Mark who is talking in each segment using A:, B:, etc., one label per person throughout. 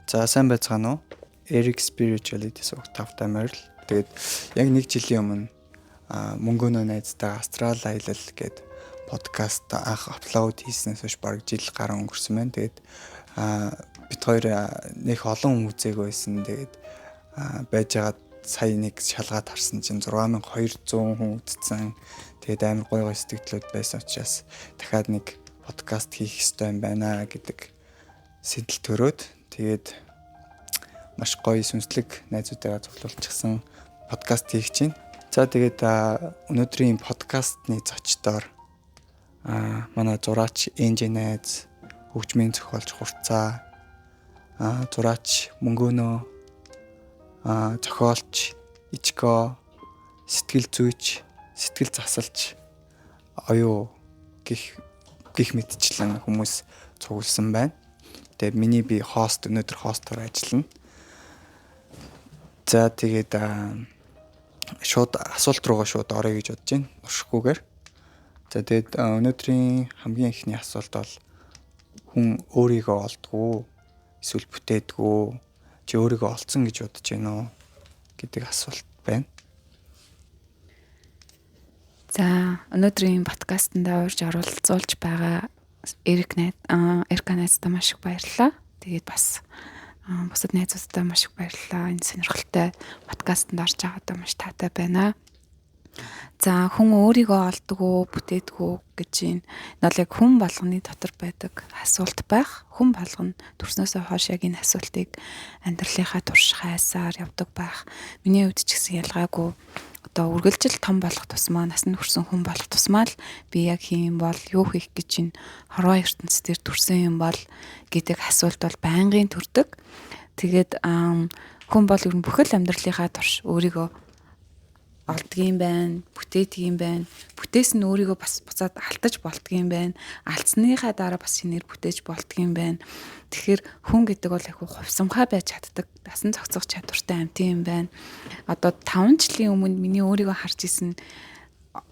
A: За сайн байцгаана уу? Eric Spirituality суваг тавтай морил. Тэгээд яг нэг жилийн өмнө мөнгөнөө найзтайгаа астрал аялал гээд подкаст анх upload хийснээс хойш бараг жил гарan өнгөрсөн байна. Тэгээд бид хоёр нэх олон хүн үзээгүй байсан. Тэгээд байж байгаад сая нэг шалгаад харсан чинь 6200 хүн үзсэн. Тэгээд амар гоё гоё сэтгэлүүд байсан учраас дахиад нэг подкаст хийх ёстой юм байна гэдэг сэтэл төрөөд тэгээд маш гоё сүнслэг найзуудтайгаа цуглуулчихсан подкаст хийх чинь. За тэгээд өнөөдрийн подкастны зочдоор манай зураач Энжи найз, хөгжмийн зохиолч Хурцаа, зураач Мөнгөнөө, зохиолч Ичко, сэтгэл зүйч, сэтгэл засалч Оюу гих гих мэтчлэн хүмүүс цугласан байна. Тэгээд миний би хост өнөөдөр хостоор ажиллана. За тэгээд шууд асуулт руугаа шууд орё гэж бодож байна. Уршихгүйгээр. За тэгээд өнөөдрийн хамгийн эхний асуулт бол хүн өөрийгөө олдгоо эсвэл бүтээдгүү, чи өөрийгөө олцсон гэж бодож байна уу гэдэг асуулт байна.
B: За өнөөдрийн подкастэнд урьж оролцуулж байгаа Эрик найз, Эрика найздаа маш их баярлалаа. Тэгээд бас бусад найзуудтай маш их баярлалаа. Энэ сонирхолтой подкастэнд орж байгаадаа маш таатай байна. За хүн өөрийгөө олдгоо, бүтээдгүү гэж энэ бол яг хүн болгоны дотор байдаг асуулт байх. Хүн болгоно төрснөөсөө хойш яг энэ асуултыг амьдралынхаа турш хайсаар явдаг байх. Миний хувьд ч гэсэн ялгаагүй одоо үргэлжил том болох тусмаа, насанд хүрсэн хүн болох тусмаа л би яг хийм бол юу хийх гэж энэ хорвоо ертөнц дээр төрсэн юм бол гэдэг асуулт бол байнгын төрдөг. Тэгээд хүн бол ер нь бүхэл амьдралынхаа турш өөрийгөө олдгийм байна, бүтээдгийм байна. Бүтээс нь өөрийгөө бас буцаад алтаж болдгийм байна. Алдсныхаа дараа бас шинээр бүтээж болдгийм байна. Тэгэхээр хүн гэдэг бол их хувьсамхай байж чаддаг, дасан зохицох чадвартай амьтан юм байна. Одоо 5 жилийн өмнө миний өөрийгөө харж исэн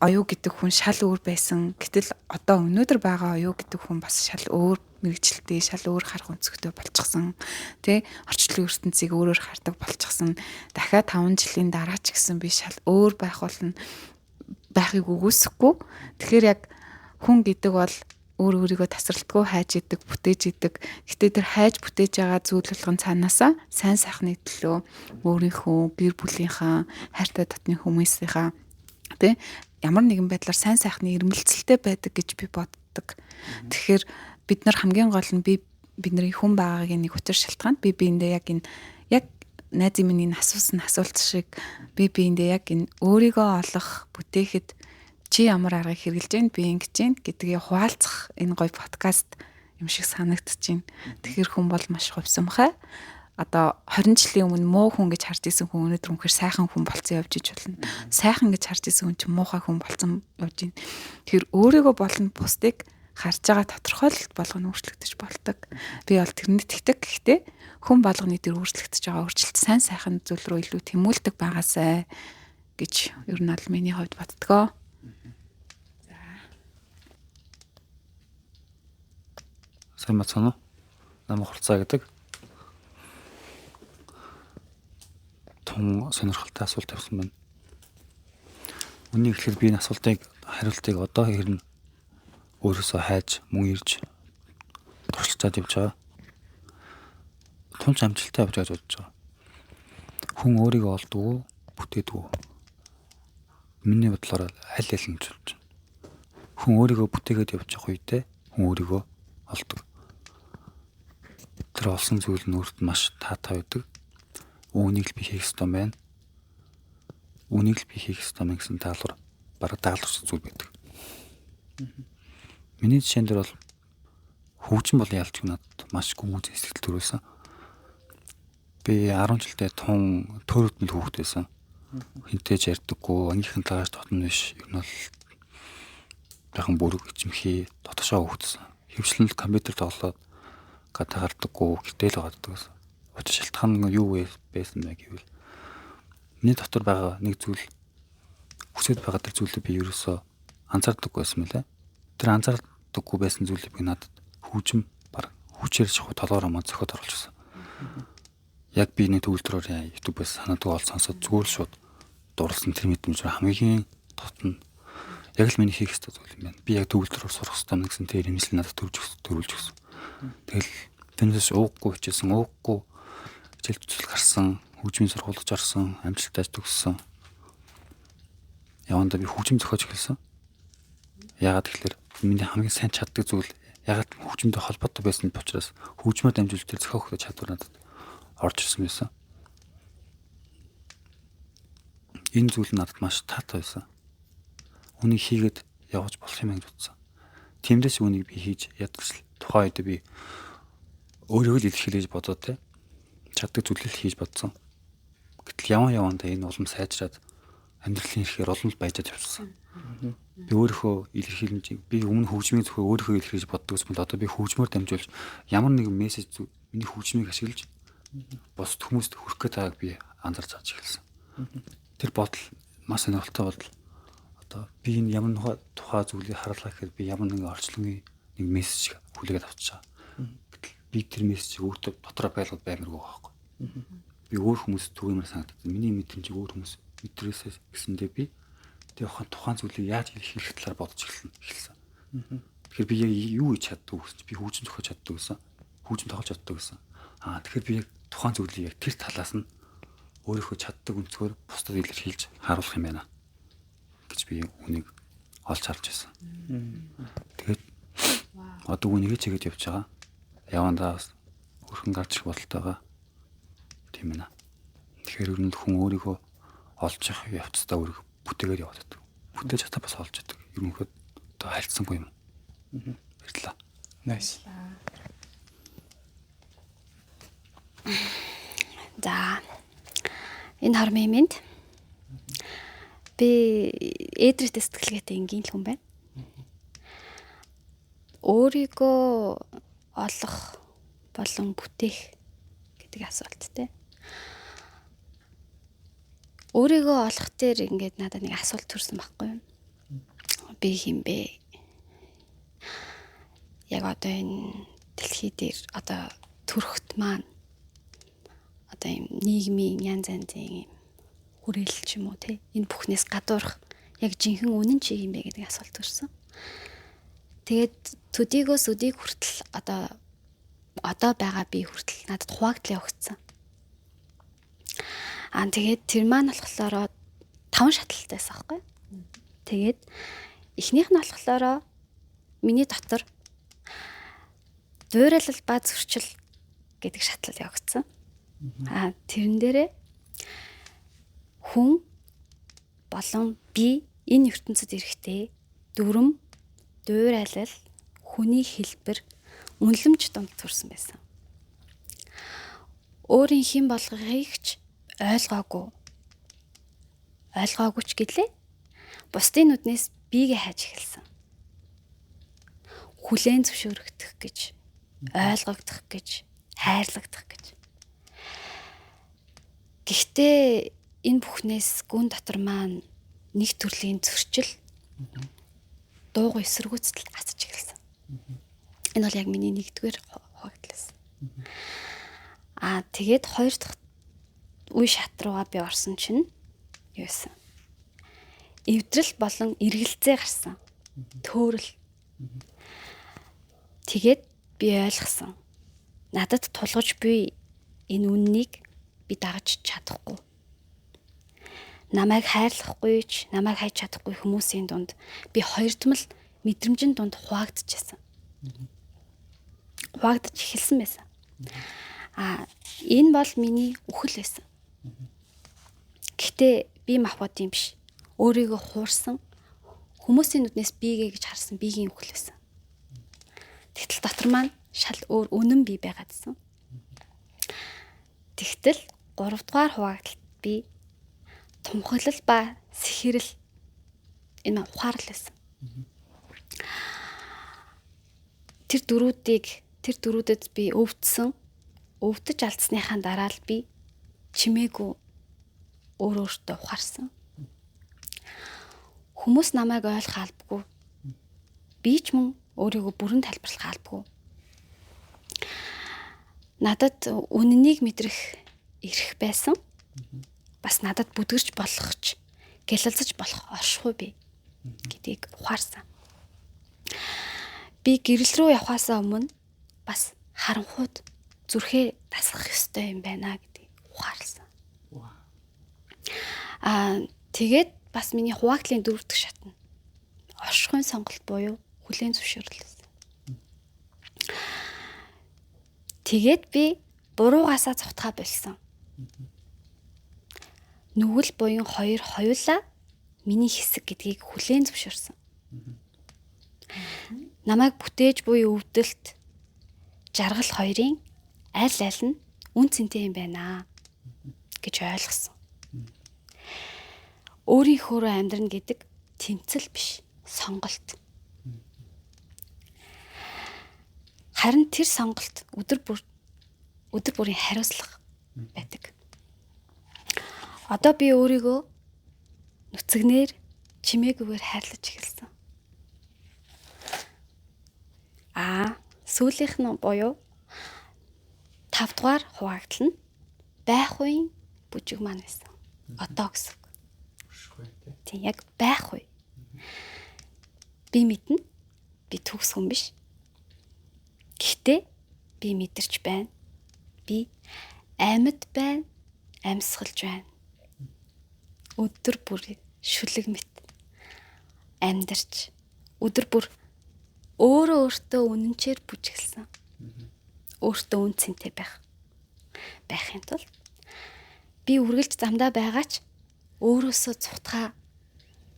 B: Оюу гэдэг хүн шал өөр байсан. Гэтэл одоо өнөөдөр байгаа Оюу гэдэг хүн бас шал өөр мэрэгчлээ, шал өөр харах өнцгтэй болчихсон. Тэ орчлон ертөнцийг өөрөөр хардаг болчихсон. Дахиад 5 жилийн дараа ч гэсэн би шал өөр байх болно байхыг үгүйсэхгүй. Тэгэхээр яг хүн гэдэг бол өөр өөрийгөө тасралтгүй хайж идэг, бүтээж идэг. Гэтэ тэр хайж бүтээж байгаа зүйл болгон цаанаасаа сайн сайхны төлөө өөрийнхөө, гэр бүлийнхаа, хайртай дотны хүмүүсийнхаа тэ ямар нэгэн байдлаар сайн сайхны ирмэлцэлтэй байдаг гэж би боддог. Тэгэхээр бид нар хамгийн гол нь би бидний хүн байгаагийн нэг учир шалтгаан би биэндээ яг энэ яг найзын минь энэ асуусан асуулт шиг би биэндээ яг энэ өөрийгөө олох бүтээхэд чи ямар аргыг хэрэглэж гин би ингэж гин гэдгийг хуваалцах энэ гоё подкаст юм шиг санагдчихээн. Тэгэхээр хүн бол маш хувьсамхай. Одоо 20 жилийн өмнө муу хүн гэж харж исэн хүн өнөөдөр үнэхээр сайхан хүн болсон явж иж болно. Сайхан гэж харж исэн хүн чинь муухай хүн болсон явж байна. Тэгэхээр өөрийгөө болон бусдыг харж байгаа тодорхойлолт болгоно өөрчлөгдөж болдог. Би бол тэрнээ тэгдэг. Гэхдээ хүн болгоны дээр өөрчлөгдөж байгаа өөрчлөлт сайн сайхан зүйл рүү илүү тэмүүлдэг байгаасай гэж ер нь бол миний хувьд боддгоо. За.
C: Сайн бацгаана уу? Намайг Хурцаа гэдэг. Тун сонирхолтой асуулт тавьсан байна. Үүнийг эхлээд би энэ асуултыг хариултыг одоо хэрнэ өөрөөсөө хайж мөн ирж туршилтаад явж байгаа. Тунч амжилттай явж байгаа гэж бодож байгаа. Хүн өөрийгөө олдгоо, бүтээдгүү. Миний бодлоор аль аль нь ч болж байна. Хүн өөрийгөө бүтээгээд явж явах үедээ хүн өөрийгөө олдог. Тэр олсон зүйл нь өөрт маш таатай байдаг. Үүнийг л би хийх ёстой байна. Үүнийг л би хийх ёстой мэн гэсэн даалгавар бараг даалгаварч зүйл байдаг. Миний жишээн дээр бол хөгжим бол ялч надад маш гүн сэтгэл төрүүлсэн. Би 10 жилдээ тун төрөлдмөл хүүхэд байсан. Хинтээ ч ярьдаггүй, ангийнхан талаас дотно биш. Ер нь бол жоохон бүрэг ичимхий дотоошоо хүүхдсэн. Хөвчлэн л компьютер тоглоод гадаа гардаггүй, гэртэл байгааддаг гэсэн. Учир шалтгаан нь юу байсан бэ гэвэл миний дотор байгаа нэг зүйл хүсэж байгаа тэр зүйлийг би ерөөсөө анзаардаггүй байсан мөлий. Тэр анзаардаггүй байсан зүйлийг би надад хөгжим баг хүчээр шахуу толгоор амаа зөхиод оруулчихсан. Яг би нэг төгөлдрөөр YouTube-ээс санаадаг ол сонсоод зүгээр л шууд дурлсан тэр мэдрэмж хамгийн дотно. Яг л миний хийх ёстой зүйл юм байна. Би яг төгөлдрөөр сурах ёстой юм гэсэн тэр имсэл надад төрүүлж өгсөн. Тэгэл тэрнээс ууггүй хичээсэн, ууггүй хичээл зүтгэл гарсан, хөгжмийн сургуульд орсон, амжилттай төгссөн. Явандаа би хөгжим зохиож эхэлсэн. Яагаад гэхээр миний хамгийн сайн чаддаг зүйл яагаад хөгжмөнтэй холбоотой байсан учраас хөгжмөөр дамжуулж тэр зохиох чадвар надад орж ирсэн байсан. Энэ зүйл надад маш таатай байсан. Үнийг хийгээд явж болох юм гэж бодсон. Тиймдээс үнийг би хийж ядаж тухайн үед би өөрийгөө л илэрхийлж бодоод те чаддаг зүйлээ л хийж бодсон. Гэтэл явандаа энэ улам сайжраад амьдралын ихээр улам л баяжаад явчихсан. Би өөрийнхөө илэрхийлэмжийг би өмнө хөгжмийн зөвхөн өөрийнхөө илэрхийлж боддог гэсэн бол одоо би хөгжмөөр дамжуулж ямар нэгэн мессеж миний хөгжмийг ашиглаж бусад хүмүүст хүрэх гээд байгааг би анзаарч авч эхэлсэн. Тэр бодол маш сонирхолтой бодол. Одоо би энэ ямар тухай зүйлийг харлаа гэхэд би ямар нэгэн орчлонгийн нэг мессеж хүлээгээд авчиж байгаа. Гэтэл би тэр мессежийг өөртөө дотроо байлгаад баймаргүй байгаа байхгүй. Би өөр хүмүүст түгээмээр санагдаад миний мэдрэмжийг өөр хүмүүс мэдрээсэй гэсэндээ би тэр тухайн зүйлийг яаж илэрхийлэх талаар бодож эхэлсэн. Тэгэхээр би яг юу хийж чаддаг вэ гэсэн чи би хөгжим зохиож чаддаг гэсэн. Хөгжим тоглож чаддаг гэсэн. Аа тэгэхээр би яг тухайн зүйлийг яг тэр талаас нь өөрийнхөө чаддаг өнцгөр бусдад илэрхийлж харуулах юм байна гэж би үнийг олж харж байсан. Тэгээд одоо үүнийг чигээд явж байгаа. Явандаа бас өрхөн гарч ирэх бодолтой байгаа. Тийм ээ. Тэгэхээр ер нь хүн өөрийгөө олж явах явцдаа өөрийгөө бүтээгээр яваад байдаг. Бүтээж чадаа бас олж яадаг. Ерөнхийдөө одоо хальцсангүй юм. Баярлалаа.
A: Nice.
D: За. Энэ хормын минь би эдрит сэтгэлгээтэй энгийн л хүн байна. Өөрийгөө олох болон бүтээх гэдэг асуулт те. Өөрийгөө олох дээр ингээд надад нэг асуулт төрсэн байхгүй юу? Би хэн бэ? Яг одоо энэ дэлхий дээр одоо төрөхт маань одоо юм нийгмийн янз янзын юм хүрээлэл ч юм уу те. Энэ бүхнээс гадуурх яг жинхэнэ үнэн чи юм бэ гэдэг асуулт төрсэн. Тэгээд төдийгөөс өдийг хүртэл одоо байгаа би хүртэл надад хуваагдал явагдсан. Аа тэгээд тэр маань болохоор 5 шатлалтай байсан байхгүй. Тэгээд эхнийх нь болохоор миний дотор дуурайлал ба зөрчил гэдэг шатлал явагдсан. Аа тэрэн дээрээ хүн болон би энэ ертөнцид ирэхдээ дүрм, дуурайлал, хүний хэлбэр, үнэлэмж дунд төрсэн байсан. Өөрийн хэн болгохыг ч ойлгоогүй. Ойлгоогүй ч гэлээ. Бусдын нүднээс биегээ хайж эхэлсэн. Хүлээн зөвшөөрөгдөх гэж, ойлгогдох гэж, хайрлагдах гэж. Гэхдээ энэ бүхнээс гүн дотор маань нэг төрлийн зөрчил, дуугүй эсэргүүцэл асаж эхэлсэн. Энэ бол яг миний нэгдүгээр хуваагдал байсан. Аа тэгээд хоёр дахь үе шат руугаа би орсон чинь юу байсан? Эвдрэл болон эргэлзээ гарсан. Төөрөл. Тэгээд би ойлгосон. Надад тулгаж буй энэ үннийг би дагаж чадахгүй. Намайг хайрлахгүй ч, намайг хайж чадахгүй хүмүүсийн дунд би хоёрдмол мэдрэмжийн дунд хуваагдчихсан. Хуваагдаж эхэлсэн байсан. Аа энэ бол миний үхэл байсан. Гэхдээ би махбод юм биш. Өөрийгөө хуурсан, хүмүүсийн нүднээс биегээ гэж харсан биеийн үхэл байсан. Тэгтэл дотор маань шал өөр үнэн бие байгаадсан. Тэгтэл 3 дугаар хуваагдaltaд би тунхаглал ба сэхэрэл энэ ухаарл байсан. Тэр дөрүүдэд би өвдсөн. Өвдөж алдсныхаа дараа л би чимээгүй өөр өөртөө ухаарсан. Хүмүүс намайг ойлгох албагүй. Би ч мөн өөрийгөө бүрэн тайлбарлах албагүй. Надад үнэнийг мэдрэх эрх байсан. Бас надад бүдгэрч болох ч гялалзаж болох оршихуй бий гэдгийг ухаарсан. Би гэрэл рүү явхаасаа өмнө бас харанхууд зүрхээ дасгах ёстой юм байна гэдгийг ухаарлсан. Аа тэгээд бас миний хуваагдлын дөрөв дэх шат нь оршихуйн сонголт буюу хүлээн зөвшөөрөл байсан. Тэгээд би буруугаасаа цовтгоо болсон. Нүгэл буян хоёр хоёулаа миний хэсэг гэдгийг хүлээн зөвшөөрсөн. Намайг бүтээж буй өвдөлт жаргал хоёрын аль аль нь үн цэнтэй юм байна гэж ойлгосон. Өөрийнхөөрөө амьдрна гэдэг тэмцэл биш, сонголт. Харин тэр сонголт өдөр бүрийн хариуцлага байдаг. Одоо би өөрийгөө нүцгнээр чимээгүйгээр хайрлаж эхэлсэн. Аа, сүүлийнх нь буюу 5 дугаар хуваагдал нь байх үеийн бүжиг маань байсан. Одоо гэсэн үг. Тийм, яг байх үе. Би мэднэ. Би төгс хүн биш. Гэхдээ би мэдэрч байна. Би амьд байна, амьсгалж байна. Өдөр бүр шүлэг мэт амьдарч өдөр бүр өөрөө өөртөө үнэнчээр бүжиглсэн. Өөртөө үн цэнтэй байхын тулд би үргэлж замдаа байгаач өөрөөсөө цутгаа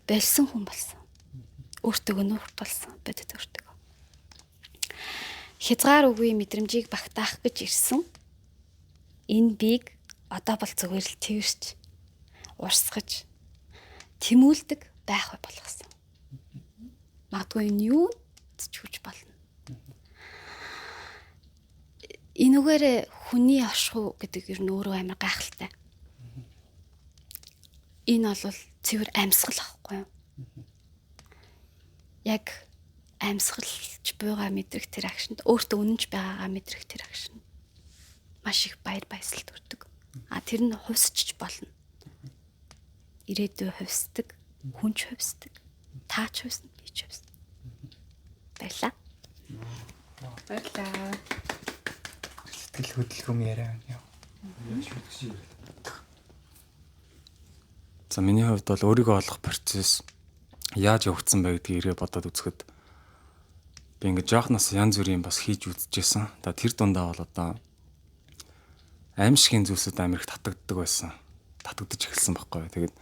D: болсон хүн болсон. Өөртөөгөө нүүр тулсан, бодит өөртөөгөө. Хязгаар үгүй мэдрэмжийг багтаах гэж ирсэн. Энэ биег одоо бол зүгээр л тэрч урсгаж тэмүүлдэг байх болгосон. Магадгүй энэ юу ч хүч болно. Энүүгээр хүний оршихуй гэдэг ер нь өөрөө амар гайхалтай. Энэ бол цэвэр амьсгал аахгүй юу? Яг амьсгалж буйгаа мэдрэх тэр агшинд, өөртөө үнэнч байгаагаа мэдрэх тэр агшинд маш их баяр баясгал төрдөг. А тэр нь хувьсчж болно. Ирээдүй хувьсдаг, хүн ч хувьсдаг, та ч хувьсна, би ч хувьсна. Баярлалаа.
B: Баярлалаа.
A: Сэтгэл хөдлөм яриа байна.
E: За миний хувьд бол өөрийгөө олох процесс яаж явагдсан бэ гэдгийг ирээ бодоод үзэхэд би ингээд жоохноос янз бүрийн бас хийж үзчихсэн. За тэр дундаа бол одоо аимшигын зүйлсүүд амар их татагддаг байсан. Татагдаж эхэлсэн байхгүй. Тэгээд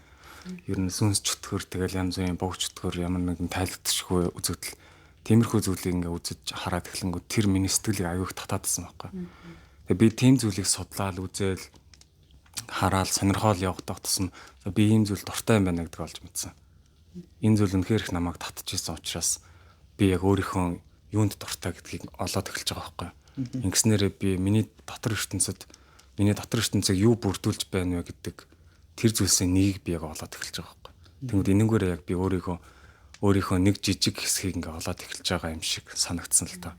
E: ер нь сүнс чөтгөр, тэгэл янз бүрийн бог чөтгөр, ямар нэгэн тайлагдчихгүй үзэгдэл, тиймэрхүү зүйлийг ингээ үзэж хараад эхлэнгүүт тэр миний сэтгэлийг аюу их татаадсан байхгүй. Тэгээд би тийм зүйлийг судлаал, үзээл, хараал, сонирхоол явагдах тусам би ийм зүйл дуртай юм байна гэдгийг олж мэдсэн. Энэ зүйл үнэхээр их намайг татчихсан учраас би яг өөрийнхөө юунд дуртай гэдгийг олоод эхэлж байгаа байхгүй. Ингэснээрээ би миний дотор ертөнцид миний дотор ертөнцийг юу бүрдүүлж байна вэ гэдэг тэр зүйлсийн нэгийг би яг олоод эхэлж байгаа байхгүй. Тэгмэд энэнгээр яг би өөрийнхөө нэг жижиг хэсгийг ингээ олоод эхэлж байгаа юм шиг санагдсан л та.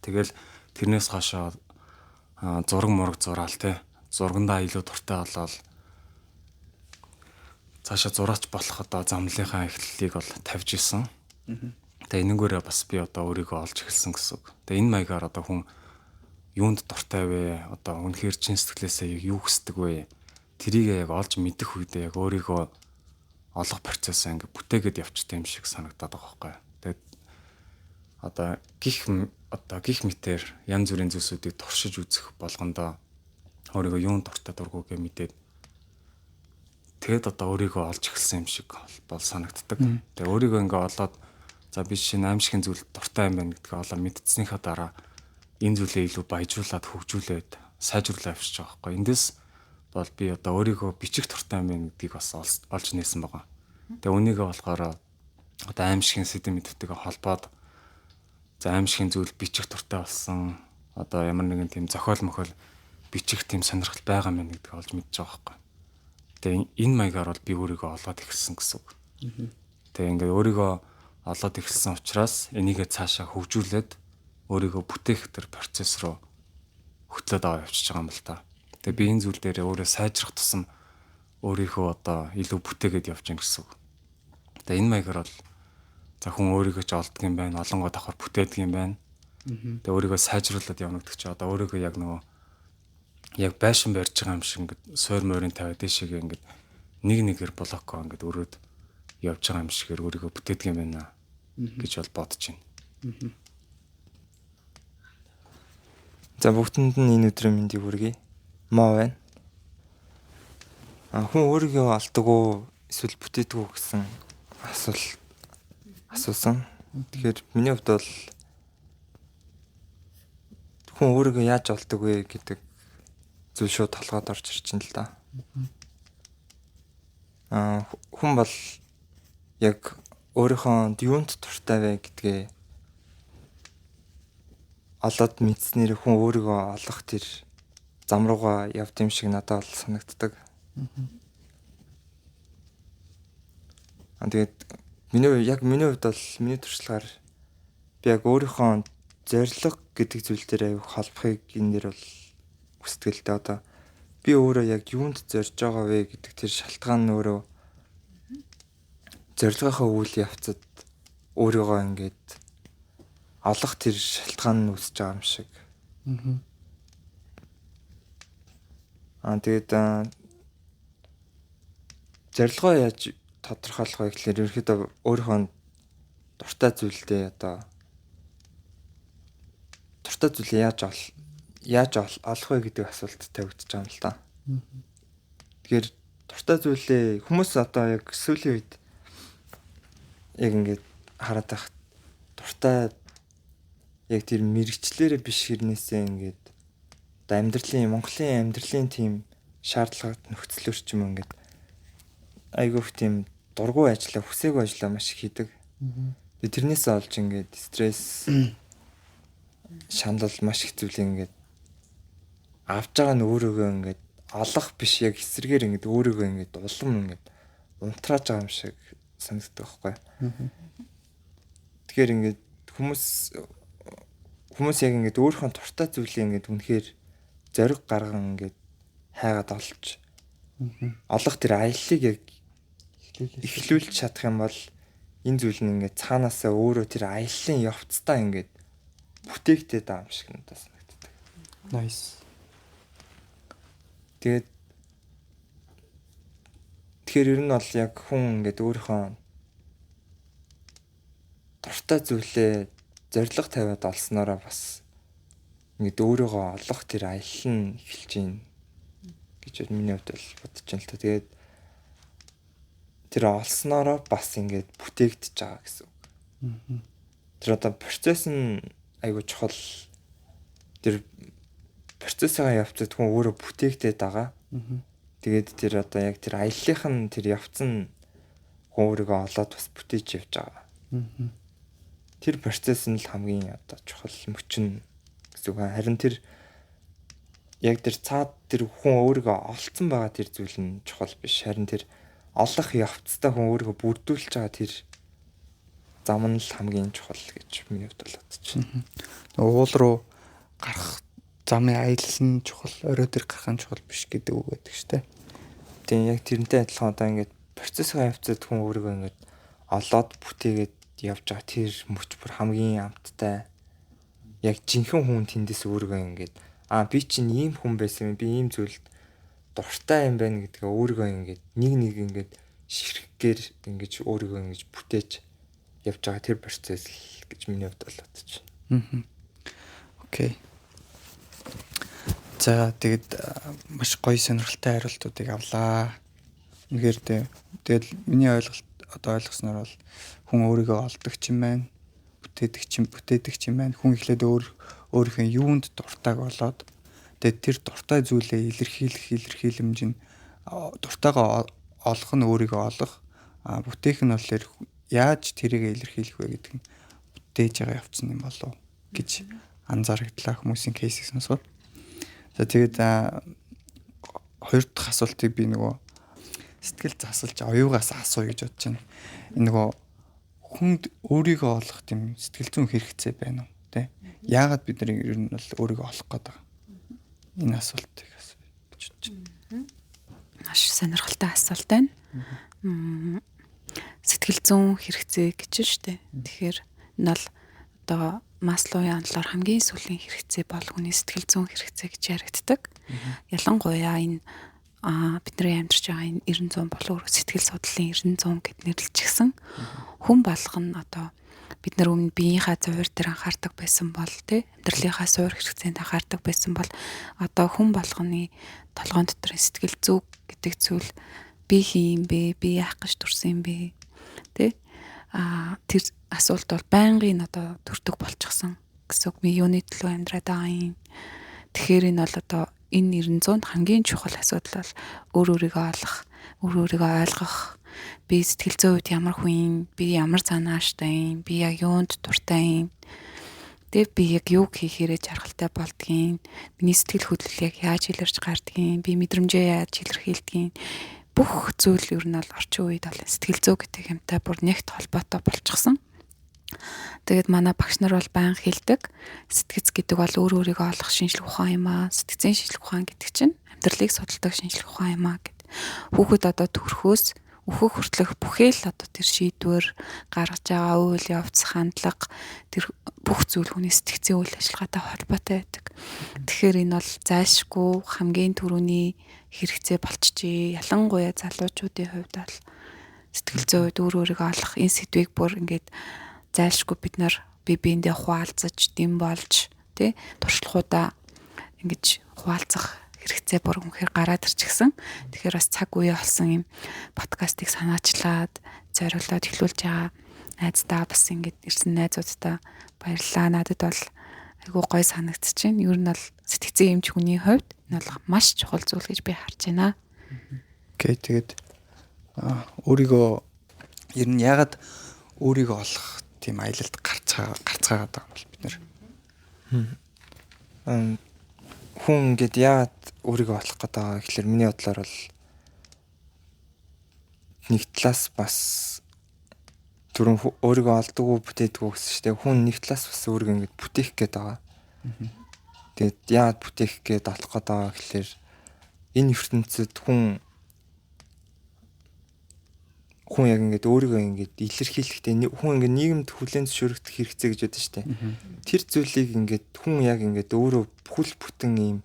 E: Тэгэл тэрнээс хойшоо зураг мураг зураал те. Зургандаа илүү дуртай болоод цаашаа зураач болох одоо замлынхаа эхлэлийг бол тавьж исэн. Тэгээ энэнгээр бас би одоо өөрийгөө олж эхэлсэн гэсэн үг. Тэгээ энэ маягаар одоо хүн юунд дуртай вэ? Одоо үнэхээр чин сэтгэлээсээ юу хүсдэг вэ? Тэрийг яг олж мэдэх үедээ яг өөрийгөө олох процессаа ингээ бүтээгээд явчихсан юм шиг санагдаад байгаа байхгүй. Тэгээд одоо гих мэтэр янз бүрийн зүйлсүүдийг туршиж үзэх болгондоо өөрийгөө юунд дуртай дургүйгээ мэдээд тэгээд одоо өөрийгөө олж эхэлсэн юм шиг бол санагддаг. Тэгээ өөрийгөө ингээ олоод за би шинэ аимшигын зүйлд дуртай юм байна гэдгийг олоо мэдсэнийхаа дараа энэ зүйлээ илүү баяжуулаад хөгжүүлээд сайжруулаад авчиж байгаа байхгүй. Эндээс бол би одоо өөрийгөө бичих дуртай юм байна гэдгийг бас олж нээсэн байгаа. Тэгээ үнийгээ болохоор одоо аимшигын сэдэв мэдвтэйгээ холбоод за аимшигын зүйл бичих дуртай болсон. Одоо ямар нэгэн тийм зохиол мохиол бичих тийм сонирхол байгаа юм байна гэдгийг олж мэдж байгаа байхгүй. Тэгээ энэ маягаар бол би өөрийгөө олоод эхэлсэн гэсэн үг. Тэгээ ингээд өөрийгөө олоод эхэлсэн учраас энийгээ цаашаа хөгжүүлээд өөрийгөө бүтээх тэр процесс руу хөтлөөд аваа явчихж байгаа юм л та. Тэгээ би энэ зүйл дээр өөрөө сайжрах тусам өөрийнхөө одоо илүү бүтээгээд явж гин гэсэн үг. Тэгээ энэ маягаар бол за хүн өөрийгөө ч олдго юм байна, олонгоо давхар бүтээдэг юм байна. Тэгээ өөрийгөө сайжруулад явна гэдэг чи одоо өөрийгөө яг нөгөө яг байшин барьж байгаа юм шиг ингээд суур морин тавиад дэшегээ ингээд нэг нэгээр блокоо ингээд өрөөд явж байгаа юм шигээр өөрийгөө бүтээдэг юм байна гэж бол бодож байна.
A: За бүгдэнд нь энэ өдрийн мэндийг хүргэе. Моо байна. Хүн өөрийгөө олдог уу эсвэл бүтээдэг үү гэсэн асуулт асуусан. Тэгэхээр миний хувьд бол хүн өөрийгөө яаж олдог вэ гэдэг зүйл шууд толгойд орж ирж байна л да. Хүн бол яг өөрийнхөө юунд дуртай вэ гэдгээ олоод мэдснээр хүн өөрийгөө олох тэр зам руугаа явд юм шиг надад бол санагддаг. Тэгээд миний хувьд бол миний туршлагаар би яг өөрийнхөө зорилго гэдэг зүйл дээр аюу холбохыг энэ дэр бол хүсдэг л дээ. Одоо би өөрөө яг юунд зорж байгаа вэ гэдэг тэр шалтгаан нь өөрөө зорилгынхаа үйл явцад өөрийгөө ингээд олох тэр шалтгаан нь үүсэж байгаа юм шиг. Тэгээд зорилгоо яаж тодорхойлох вэ гэхлээр ерөнхийдөө өөрийнхөө дуртай зүйлдээ одоо дуртай зүйлээ яаж олох вэ гэдэг асуулт тавигдчих юм л та. Тэгэхээр дуртай зүйлээ хүмүүс одоо яг сүүлийн үед яг ингээд хараад байх дуртай яг тэр мэрэгчлэрээ биш хэрнээсээ ингээд одоо амьдралын Монголын амьдралын тийм шаардлага нөхцлөөр ч юм ингээд айгүйх тийм дургүй ажиллаа хүсээгүй ажиллаа маш их хийдэг. Тэгээ тэрнээсээ олж ингээд стресс шанал маш их зүйлийг ингээд авч байгаа нь өөрөөгөө ингээд олох биш яг эсрэгээр ингээд өөрөөгөө ингээд улам ингээд унтрааж байгаа юм шиг санагддаг байхгүй. Тэгэхээр ингээд хүмүүс яг ингээд өөрийнхөө дуртай зүйлийг ингээд үнэхээр зориг гарган ингээд хайгаад олж олох тэр аяллыг яг эхлүүлж чадах юм бол энэ зүйл нь ингээд цаанаасаа өөрөө тэр аяллын явцдаа ингээд бүтээгдээд байгаа юм шиг надад санагддаг.
F: Nice.
A: Тэгээд тэгэхээр ер нь бол яг хүн ингээд өөрийнхөө дуртай зүйлээ зорилго тавиад олсноороо бас ингээд өөрийгөө олох тэр аялал нь эхэлж байна гэж миний хувьд бол бодож байна л та. Тэгээд тэр олсноороо бас ингээд бүтээгдэж байгаа гэсэн үг. Тэр одоо процесс нь айгүй чухал. Тэр процессыгаа явцад хүн өөрөө бүтээгдээд байгаа. Тэгээд тэр одоо яг тэр аяллах нь тэр явц нь хүн өөрийгөө олоод бас бүтээж явж байгаа. Тэр процесс нь л хамгийн одоо чухал мөч нь гэсэн үг. Харин тэр яг тэр цаад тэр хүн өөрийгөө олцсон байгаа тэр зүйл нь чухал биш. Харин тэр олох явцдаа хүн өөрийгөө бүрдүүлж байгаа тэр зам нь л хамгийн чухал гэж миний хувьд бол бодож байна.
F: Уул руу гарах замын аялал нь чухал, орой дээр гарах нь чухал биш гэдэг үг байдаг шүү дээ.
A: Тийм, яг тэрнтэй адилхан одоо ингээд процессын явцад хүн өөрийгөө ингээд олоод бүтээгээд явж байгаа тэр мөч бүр хамгийн амттай. Яг жинхэнэ хүн тэндээс өөрийгөө ингээд би чинь ийм хүн байсан юм, би ийм зүйлд дуртай юм байна гэдгээ өөрийгөө ингээд нэг нэг ингээд ширхгээр ингэж өөрийгөө ингэж бүтээж явж байгаа тэр процесс л гэж миний хувьд бол бодож
F: байна. Окей. За тэгээд маш гоё сонирхолтой хариултуудыг авлаа. Үнэхээр тэгэл миний ойлголт одоо ойлгосноор бол хүн өөрийгөө олдог ч юм байна, бүтээдэг ч юм байна. Хүн эхлээд өөрийнхөө юунд дуртайг олоод тэгээд тэр дуртай зүйлээ илэрхийлэх илэрхийлэмж нь дуртайгаа олох нь өөрийгөө олох, бүтээх нь болохоор яаж тэрийг илэрхийлэх вэ гэдэг нь бүтээж байгаа явцсан юм болов гэж анзаарагдлаа хүмүүсийн кейсийг сонсоод. За тэгээд хоёр дахь асуултыг би нөгөө сэтгэл засалж оюугаас асууя гэж бодож байна. Энэ нөгөө хүнд өөрийгөө олох тийм сэтгэл зүйн хэрэгцээ байна уу, тэ? Яагаад бид нар ер нь бол өөрийгөө олох гээд байгаа?
A: Энэ асуултыг асууя гэж бодож
B: байна. Маш сонирхолтой асуулт байна. Сэтгэл зүйн хэрэгцээ гэж шүү дээ. Тэгэхээр энэ бол одоо Маслоуын онолоор хамгийн сүүлийн хэрэгцээ бол хүний сэтгэл зүйн хэрэгцээ гэж яригддаг. Ялангуяа энэ бидний амьдарч байгаа энэ 90 100 болов уу сэтгэл судлалын 90 100 гэд нэрлэлчихсэн. Хүн болгоно одоо бид нар өмнө биеийнхаа зуур дээр анхаардаг байсан бол тий амьдралынхаа суур хэрэгцээнд анхаардаг байсан бол одоо хүн болгоны толгойн дотор сэтгэл зүг гэдэг зүйл би хин юм бэ, би яах гэж төрсөн юм бэ тий тэр асуулт бол байнгын одоо төрдөг болчихсон гэсэн үг. Би юуны төлөө амьдраад байгаа юм. Тэгэхээр энэ бол одоо энэ 900-д хамгийн чухал асуудал бол өөр өөрийгөө олох, өөр өөрийгөө ойлгох. Би сэтгэл зүйн үед ямар хүн юм, би ямар санааштай юм, би яг юунд дуртай юм. Тэгээ би яг юуг хийхээрээ жаргалтай болдгийг, миний сэтгэл хөдлөл яг яаж илэрч гардгийг, би мэдрэмжээ яаж илэрхийлдгийг бүх зүйл ер нь бол орчин үед бол сэтгэл зүй гэдэг юмтай бүр нэгт холбоотой болчихсон. Тэгээд манай багш нар бол байнга хэлдэг. Сэтгэц гэдэг бол өөр өөрийгөө олох шинжлэх ухаан юм аа. Сэтгцийн шинжлэх ухаан гэдэг чинь амьдралыг судалдаг шинжлэх ухаан юм аа гэд. Хүүхэд одоо төрхөөс өөхөх хүртэлх бүхэл одоо тэр шийдвэр гаргаж байгаа үйл явц, хандлага тэр бүх зүйл хүний сэтгцийн үйл ажиллагаатай холбоотой байдаг. Тэгэхээр энэ бол зайлшгүй хамгийн түрүүний хэрэгцээ болчихжээ. Ялангуяа залуучуудын хувьд бол сэтгэл зүйн үед өөр өөрийгөө олох энэ сэдвийг бүр ингээд зайлшгүй бид нар бие биендээ хуваалцаж, дэм болж тий туршлагуудаа ингэж хуваалцах хэрэгцээ бүр үнэхээр гараад ирчихсэн. Тэгэхээр бас цаг үе болсон юм подкастыг санаачлаад, зориулаад эхлүүлж байгаа найздаа бас ингэж ирсэн найзуудтай баярлалаа. Надад бол айгүй гой санагдчихэв. Ер нь бол сэтгцэн эмч хүний хувьд энэ бол маш чухал зүйл гэж би харж байна.
A: Окей, тэгээд өөрийгөө ер нь яагаад өөрийгөө олох тийм аялалд гарцгаагаад байгаа юм бол бид нэр.
E: Хүн ингээд яагаад өөрийгөө олох гээд байгаа гэхэлэр миний бодлоор бол нэг талаас бас түрүүн өөрийгөө олдгоо бүтээдгүү гэсэн чинь дээ. Хүн нэг талаас бас өөрийгөө ингээд бүтээх гээд байгаа. Тэгээд яагаад бүтээх гээд олох гээд байгаа гэхэлэр энэ ертөнцид хүн яг ингээд өөрийгөө ингээд илэрхийлэхдээ хүн ингээд нийгэмд хүлээн зөвшөөрөгдөх хэрэгцээ гэж байдаг шүү дээ. Тэр зүйлийг ингээд хүн яг ингээд өөрөө бүхэл бүтэн ийм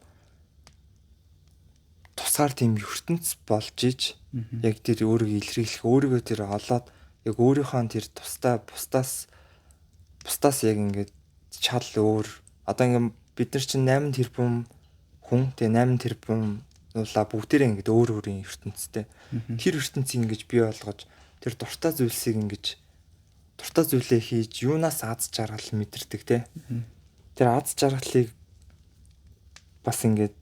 E: тусгаар тийм ертөнц болж иж яг тэр өөрийгөө илэрхийлэх, өөрийгөө тэр олоод яг өөрийнхөө тэр тусдаа бусдаас яг ингээд чал өөр. Одоо ингээд бид нар чинь 8 тэрбум хүн, тэгээ 8 тэрбум нуулаа бүгдээрээ ингээд өөр өөрийн ертөнцтэй. Тэр ертөнцийг ингэж бий болгож тэр дуртай зүйлсийг ингэж дуртай зүйлээ хийж юунаас аз жаргал мэдэрдэг те. Тэр аз жаргалыг бас ингээд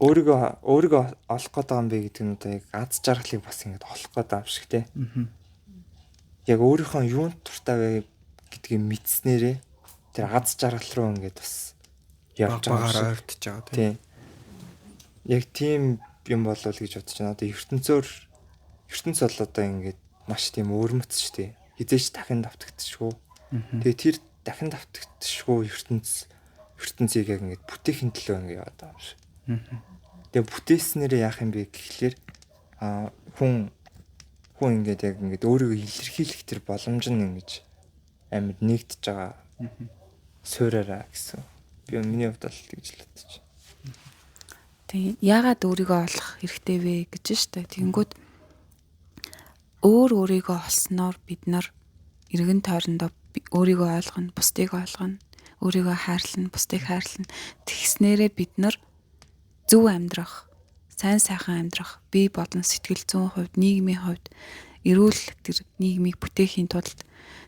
E: өөрийгөө олох гээд байгаа юм бэ гэдэг нь одоо яг аз жаргалыг бас ингээд олох гээд байгаа юм шиг те. Яг өөрийнхөө юунд дуртай вэ гэдгийг мэдснээрээ тэр аз жаргал руу ингээд бас явж
A: байгаа ойртож байгаа
E: тийм. Яг тийм юм болов гэж бодож байна. Одоо ертөнц бол одоо ингээд маш тийм өөрмөц шүү дээ. Хизээч дахин давтагдчихгүй. Тэгээ тэр дахин давтагдчихгүй ертөнцийг яг ингээд бүтээхин төлөө ингээд яваад байгаа юм шиг. Тэгээ бүтээснээрээ яах юм бэ гэхлээр хүн ингээд яг ингээд өөрийгөө илэрхийлэх тэр боломж нь ингэж амьд нэгдэж байгаа суураараа гэсэн. Би миний хувьд бол тэгж л бодож.
B: Тийм, яагаад өөрийгөө олох хэрэгтэй вэ гэж штэ. Тэгэнгүүт өөр өөрийгөө олсноор бид нар эргэн тойрондоо өөрийгөө ойлгоно, бусдыг ойлгоно, өөрийгөө хайрлана, бусдыг хайрлана. Тэгснээрээ бид нар зөв амьдрах, сайн сайхан амьдрах, бие болон сэтгэл зүйн хувьд, нийгмийн хувьд эрүүл тэр нийгмийг бүтээхийн тулд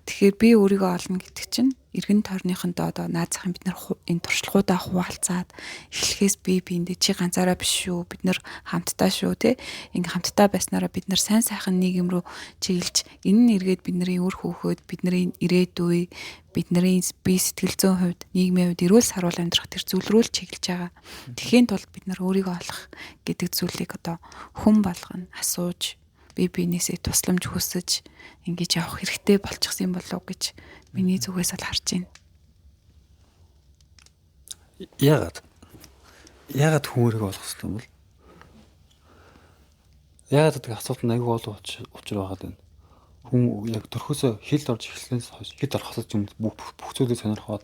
B: тэгэхээр би өөрийгөө олно гэдэг чинь эргэн тойрныхондоо одоо наад захын бид нар энэ туршлагуудаа хуваалцаад эхлэхээс бие биендээ чи ганцаараа биш шүү, бид нар хамтдаа шүү те, ингээ хамтдаа байснараа бид нар сайн сайхан нийгэм рүү чиглэж энэ нь эргээд бидний үр хөөхөд, бидний ирээдүй, бидний бие сэтгэл зүйн хувьд, нийгмийн хувьд эрүүл саруул амьдрах тэр зүйл рүү л чиглэж байгаа. Тэхийн тулд бид нар өөрийгөө олох гэдэг зүйлийг одоо хүн болгоно асууж бие биенээсээ тусламж хүсэж ингэж явах хэрэгтэй болчихсон юм болов уу гэж миний зүгээс л харж байна.
C: Яагаад? Яагаад хүн өөрийгөө олох хэрэгтэй юм бол? Яагаад гэдэг асуулт нь аягүй олон учир байгаад байна. Хүн яг төрхөөсөө хэл орж эхэлснээс хойш хэд орохоос ч юм бүх зүйлийг сонирхоод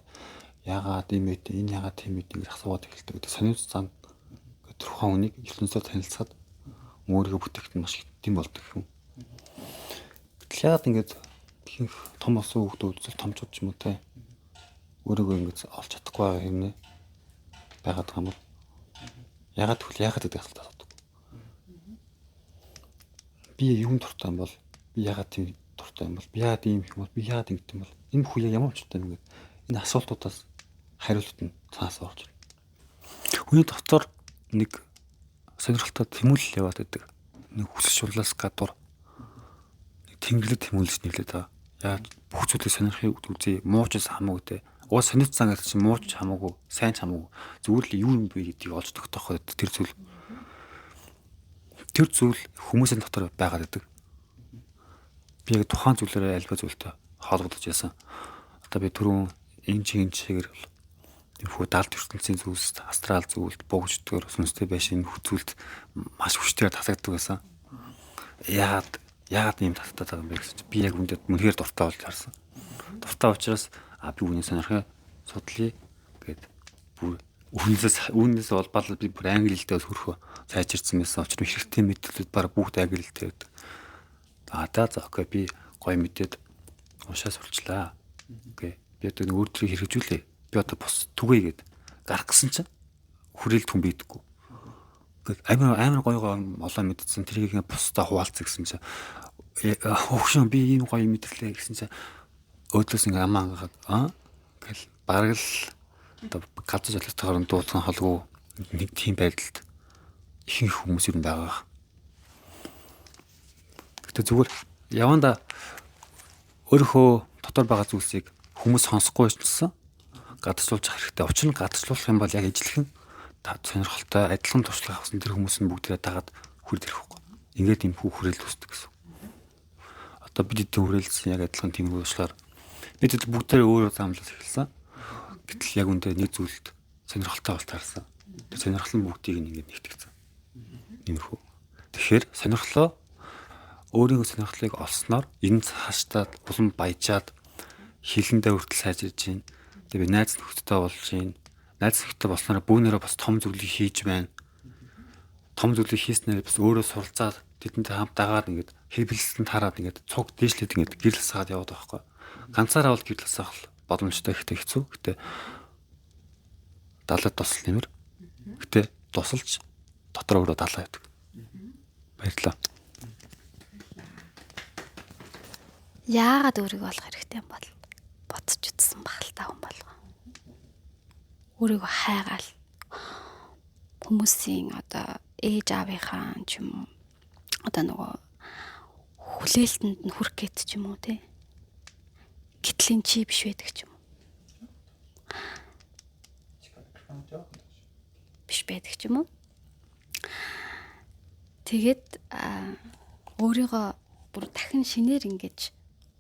C: яагаад ийм бэ, энэ яагаад тийм бэ гэж асууад эхэлдэг. Тэгээд сониуц зан төрхөн хүнийг ертөнцөөр танилцахад өөрийгөө бүтээхэд маш тийм болдог юм. Гэтэл яагаад ингэж ихэнх том болсон хүүхдүүд үзэл томчууд ч юм уу те өөрийгөө ингэж олж чадахгүй байгаа юм нэ байгаад байгаа юм бол яагаад тэгвэл яагаад гэдэг асуулт асуудаг. Би юун дуртай юм бол, би яагаад тийм дуртай юм бол, би яагаад ийм юм бол, би яагаад ингэдэг юм бол, энэ бүх үе ямар учиртай юм гэдэг энэ асуултуудаас хариулт нь цаанаас орж ирнэ. Хүний дотор нэг сонирхолтой тэмүүлэл яваад байдаг. Нэг хүсэл шурлаас гадуур нэг тэнгэрлэг тэмүүлж нэрлээд байгаа. Яаж бүх зүйлийг сонирхыг үзье, мууч хамаагүй те. Уг сониц зан гэдэг чинь мууч хамаагүй, сайн ч хамаагүй. Зүгээр л юу юм бэ гэдгийг олж тогтоох тэр зүйл. Тэр зүйл хүмүүсийн дотор байгаад байдаг. Би яг тухайн зүйлээрээ альва зүйлтэй холбогдож байсан. Одоо би түрүүн энэ чиг энэ чигээр хүү далд ертөнцийн зүйлс, астрал зүйлд, буугчдгоор сүнстэй байшин энэ зүйлд маш хүчтэйгээр татагддаг байсан. Яагаад ийм татагдаад байгаа юм бэ гэсэн чинь би яг үүндээ үнэхээр дуртай болж харсан. Дуртай учраас би үүний сонирхоо судлаа гэд бүр үүнээс олбаал би бүр англи хэлтэй хөрхөө сайжирсан байсан. Учир нь хэрэгтэй мэдээлэлүүд баг бүгд англи хэлтэй байдаг. За окей, би гоё мэдээд уншаа сурчлаа. Окей. Би одоо нэг өөр төрлийн хэрэгжүүлээ. Би одоо бус түгээе гэд гарах гэсэн чинь хүрээлт хүн бийдэггүй. Ингээд амар гоё гоё олон мэдсэн. Тэрийг ингээ бусдаа хуваалцах гэсэн чинь хөгшин би ийм гоё мэдэрлээ гэсэн чинь өөдөөс ингээ амаа ангаад гэл бараг л одоо газар жолоотойгоор дуудсан холгүй нэг тийм байдалд ихэнх хүмүүс ер нь байгаа. Гэтэ зүгээр яванда өөрийнхөө дотор байгаа зүйлсийг хүмүүс сонсохгүй байсан гадарчлуулж хэрэгтэй. Учир нь гадарчлуулах юм бол яг ижлэхэн сонирхолтой адилхан туршлага авсан тэр хүмүүс нь бүгдээ дагаад хүрд ирэх байхгүй. Ингээд юм хүү хүрээлэл үүсдэг гэсэн. Одоо бид эдгээр хүрээлсэн яг адилхан тийм уучлаар бид бүгдээ өөрөө замлаас эхэлсэн. Гэтэл яг үндэ нэг зүйлд сонирхолтой болж таарсан. Тэр сонирхол нь бүгдийг ингээд нэгтгэсэн. Иймэрхүү. Тэгэхээр сонирхлоо өөрийнхөө сонирхлыг олсноор энэ цаашдаа улам баяжаад хилэндээ хүртэл сайжирж байна. Тэгээ би найз нөхдөдтэй болж байна. Найз нөхдөдтэй болсноор бүүнээрээ бас том зүйлийг хийж байна. Том зүйлийг хийснээр бас өөрөө суралцаад тэдэнтэй хамт дагаад ингээд хэвлэлсэн тараад ингээд цуг дээшлээд ингээд гэрэл саад яваад байгаа байхгүй. Ганцаараа бол гэрэл саах боломжтой ихтэй хэцүү. Гэтэ далаад тусал нэмэр. Гэтэ тусалж дотор өөрөө далаа явдаг. Баярлалаа.
D: Яагаад өөрийгөө олох хэрэгтэй юм бол бодож утсан баг л та хүн болгоо. Өөрийгөө хайгаал хүмүүсийн одоо ээж аавынхаа ч юм уу одоо нөгөө хүлээлтэнд нь хүрэх гээд ч юм уу те. Гэтэл энэ чи биш байдаг ч юм уу. Биш байдаг ч юм уу. Тэгээд өөрийгөө бүр дахин шинээр ингэж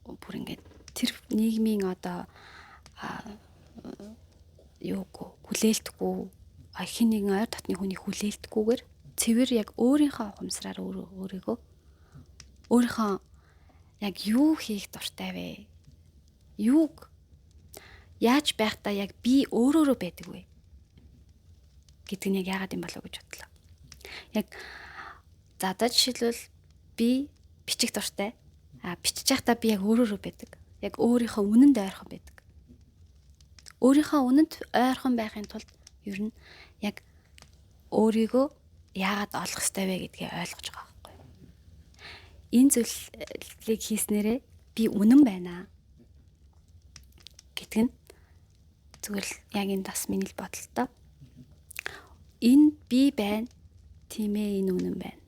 D: бүр ингээд тэр нийгмийн одоо юугүй хүлээлтгүй хин нэгэн ойр дотны хүний хүлээлтгүйгээр цэвэр яг өөрийнхөө ухамсараар өөрийгөө өөрийнхөө яг юу хийх дуртай вэ? Юуг яаж байхдаа яг би өөрөөрөө байдаг вэ? Гэдэг нь яг яагаад юм болов гэж бодлоо. Яг за одоо жишээлбэл би бичих дуртай. Бичиж байхдаа би яг өөрөөрөө байдаг. Яг өөрийнхөө үнэнд ойрхон байдаг. Өөрийнхөө үнэнд ойрхон байхын тулд ер нь яг өөрийгөө яагаад олох ёстой вэ гэдгээ ойлгож байгаа байхгүй юу. Энэ зүйлийг хийснээрээ би үнэн байна гэдэг нь зүгээр л яг энэ бас миний л бодолтой. Энэ би байна. Тийм ээ, энэ үнэн байна.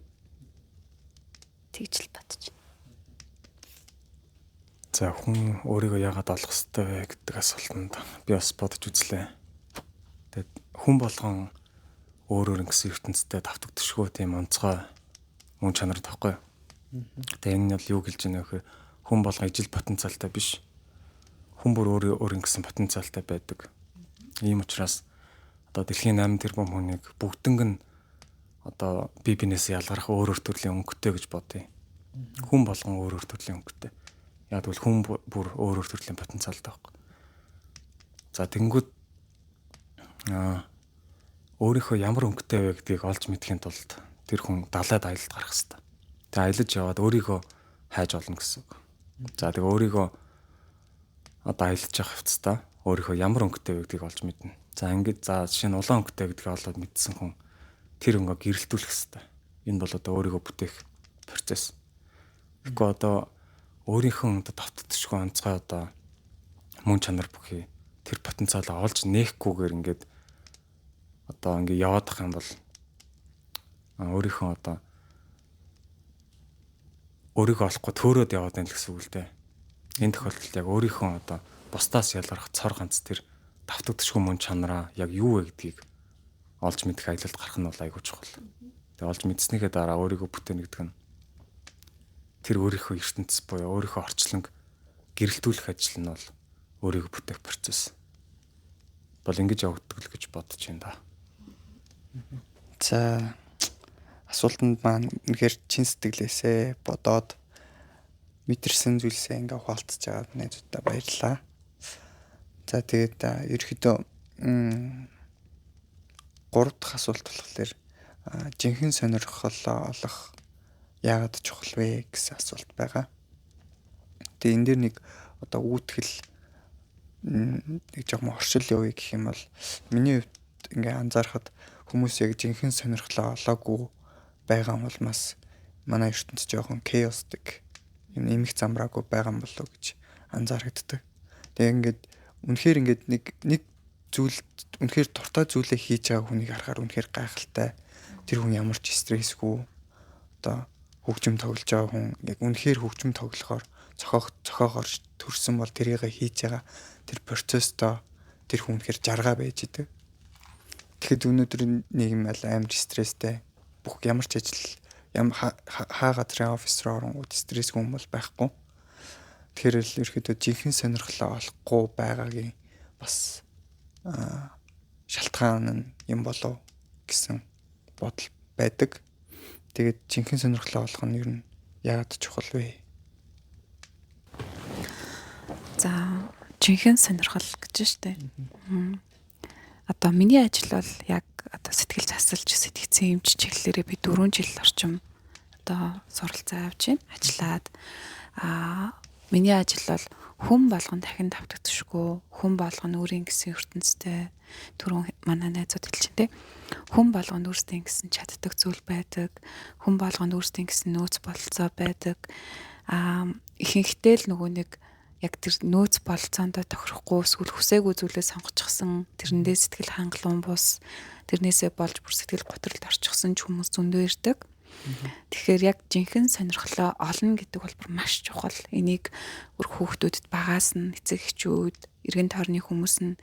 D: Тэгж л бодож.
E: За хүн өөрийгөө яагаад олох ёстой вэ гэдэг асуултанд би бас бодож үзлээ. Тэгээд хүн болгон өөр өөр ингэсэн ертөнцтэй давтагдшгүй тийм онцгой мөн чанар тахгүй. Тэгээд энэ нь бол юу гэлж байна вэ гэхээр хүн болгон ижил потенциалтай биш. Хүн бүр өөрөө өөр ингэсэн потенциалтай байдаг. Ийм учраас Одоо дэлхийн 8 тэрбум хүнийг бүгднг нь одоо бие биенээс ялгарах өөр өөр төрлийн өнгөтэй гэж бодъё. Хүн болгон өөр өөр төрлийн өнгөтэй. Яг тэгвэл хүн бүр өөр өөр төрлийн потенциалтай байхгүй. За тэнгүүд өөрийнхөө ямар өнгөтэй вэ гэдгийг олж мэдэхийн тулд тэр хүн далайд аялалд гарах хэрэгтэй. Тэгээ аялаж яваад өөрийгөө хайж олно гэсэн үг. За тэгээ өөрийгөө одоо аялаж явах явцдаа өөрийнхөө ямар өнгөтэй вэ гэдгийг олж мэднэ. За ингээд за жишээ нь улаан өнгөтэй гэдгийг олоод мэдсэн хүн тэр өнгөө гэрэлтүүлэх хэрэгтэй. Энэ бол одоо өөрийгөө бүтээх процесс. Тэгэхгүй одоо өөрийнхөө одоо давтагдчихгүй онцгой одоо мөн чанар бүхий тэр потенциалаа олж нээхгүйгээр ингээд одоо ингээд яваад ах юм бол өөрийнхөө одоо өөрийгөө олохгүй төөрөөд яваад байна л гэсэн үг л дээ. Энэ тохиолдолд яг өөрийнхөө одоо бусдаас ялгарх цор ганц тэр давтагдчихгүй мөн чанараа яг юу вэ гэдгийг олж мэдэх аялалд гарах нь бол айгүй чухал. Тэгээ олж мэдснийхээ дараа өөрийгөө бүтээнэ гэдэг нь тэр өөрийнхөө ертөнц буюу өөрийнхөө орчлонг гэрэлтүүлэх ажил нь бол өөрийгөө бүтээх процесс. Бол ингэж явагддаг л гэж бодож байна да.
A: За асуултанд маань үнэхээр чин сэтгэлээсээ бодоод мэдэрсэн зүйлсээ ингээ хуваалцаж байгаа найзуудаа баярлалаа. За тэгээд ерөөхдөө 3 дахь асуулт болохоор жинхэнэ сонирхолоо олох яагаад чухал вэ гэсэн асуулт байгаа. Тэгээ энэ дээр нэг одоо үүтгэл нэг жоохон оршил явъя гэх юм бол миний хувьд ингээ анзаархад хүмүүс яг жинхэнэ сонирхолоо олоогүй байгаа улмаас манай ертөнц жоохон chaotic юм нэмэх замраагүй байгаа юм болоо гэж анзаарагддаг. Тэгээ ингээд үнэхээр ингээд нэг зүйл үнэхээр дуртай зүйлээ хийж байгаа хүнийг харахаар үнэхээр гайхалтай. Тэр хүн ямар ч стрессгүй одоо хөгжим тоглож байгаа хүн яг үнэхээр хөгжим тоглохоор цохоогоор төрсөн бол тэрийгэ хийж байгаа тэр процесстой тэр хүн үнэхээр жаргаа байж идэг. Тэгэхэд өнөөдөр нийгэм аль амар стресстэй. Бүх ямар ч ажил хаа газрын офис руу оронгууд стрессгүй хүн бол байхгүй. Тэгэхээр л ерөөхдөө жинхэнэ сонирхлоо олохгүй байгаагийн бас шалтгаан нь юм болов гэсэн бодол байдаг. Тэгээд жинхэнэ сонирхлоо олох нь ер нь яагаад чухал вэ?
B: За жинхэнэ сонирхол гэж штэ. Одоо миний ажил бол яг одоо сэтгэл засалж сэтгцэн эмч чиглэлээрээ би 4 жил орчим одоо суралцаа авч байна. Ажиллаад миний ажил бол хүн болгон дахин давтагдшгүй, хүн болгон өөрийн гэсэн ертөнцтэй. Түрүүн манай найзууд хэлж байна те. Хүн болгон өөрсдийн гэсэн чаддаг зүйл байдаг. Хүн болгон өөрсдийн гэсэн нөөц бололцоо байдаг. Ихэнхдээ л нөгөө нэг яг тэр нөөц бололцоондоо тохирохгүй эсвэл хүсээгүй зүйлээ сонгочихсон, тэрэндээ сэтгэл хангалуун бус, тэрнээсээ болж бүр сэтгэл готролд орчихсон ч хүмүүс зөндөө ирдэг. Тэгэхээр яг жинхэнэ сонирхлоо олно гэдэг бол бүр маш чухал. Энийг өөр хүүхдүүдэд багаас нь эцэг эхчүүд, эргэн тойрны хүмүүс нь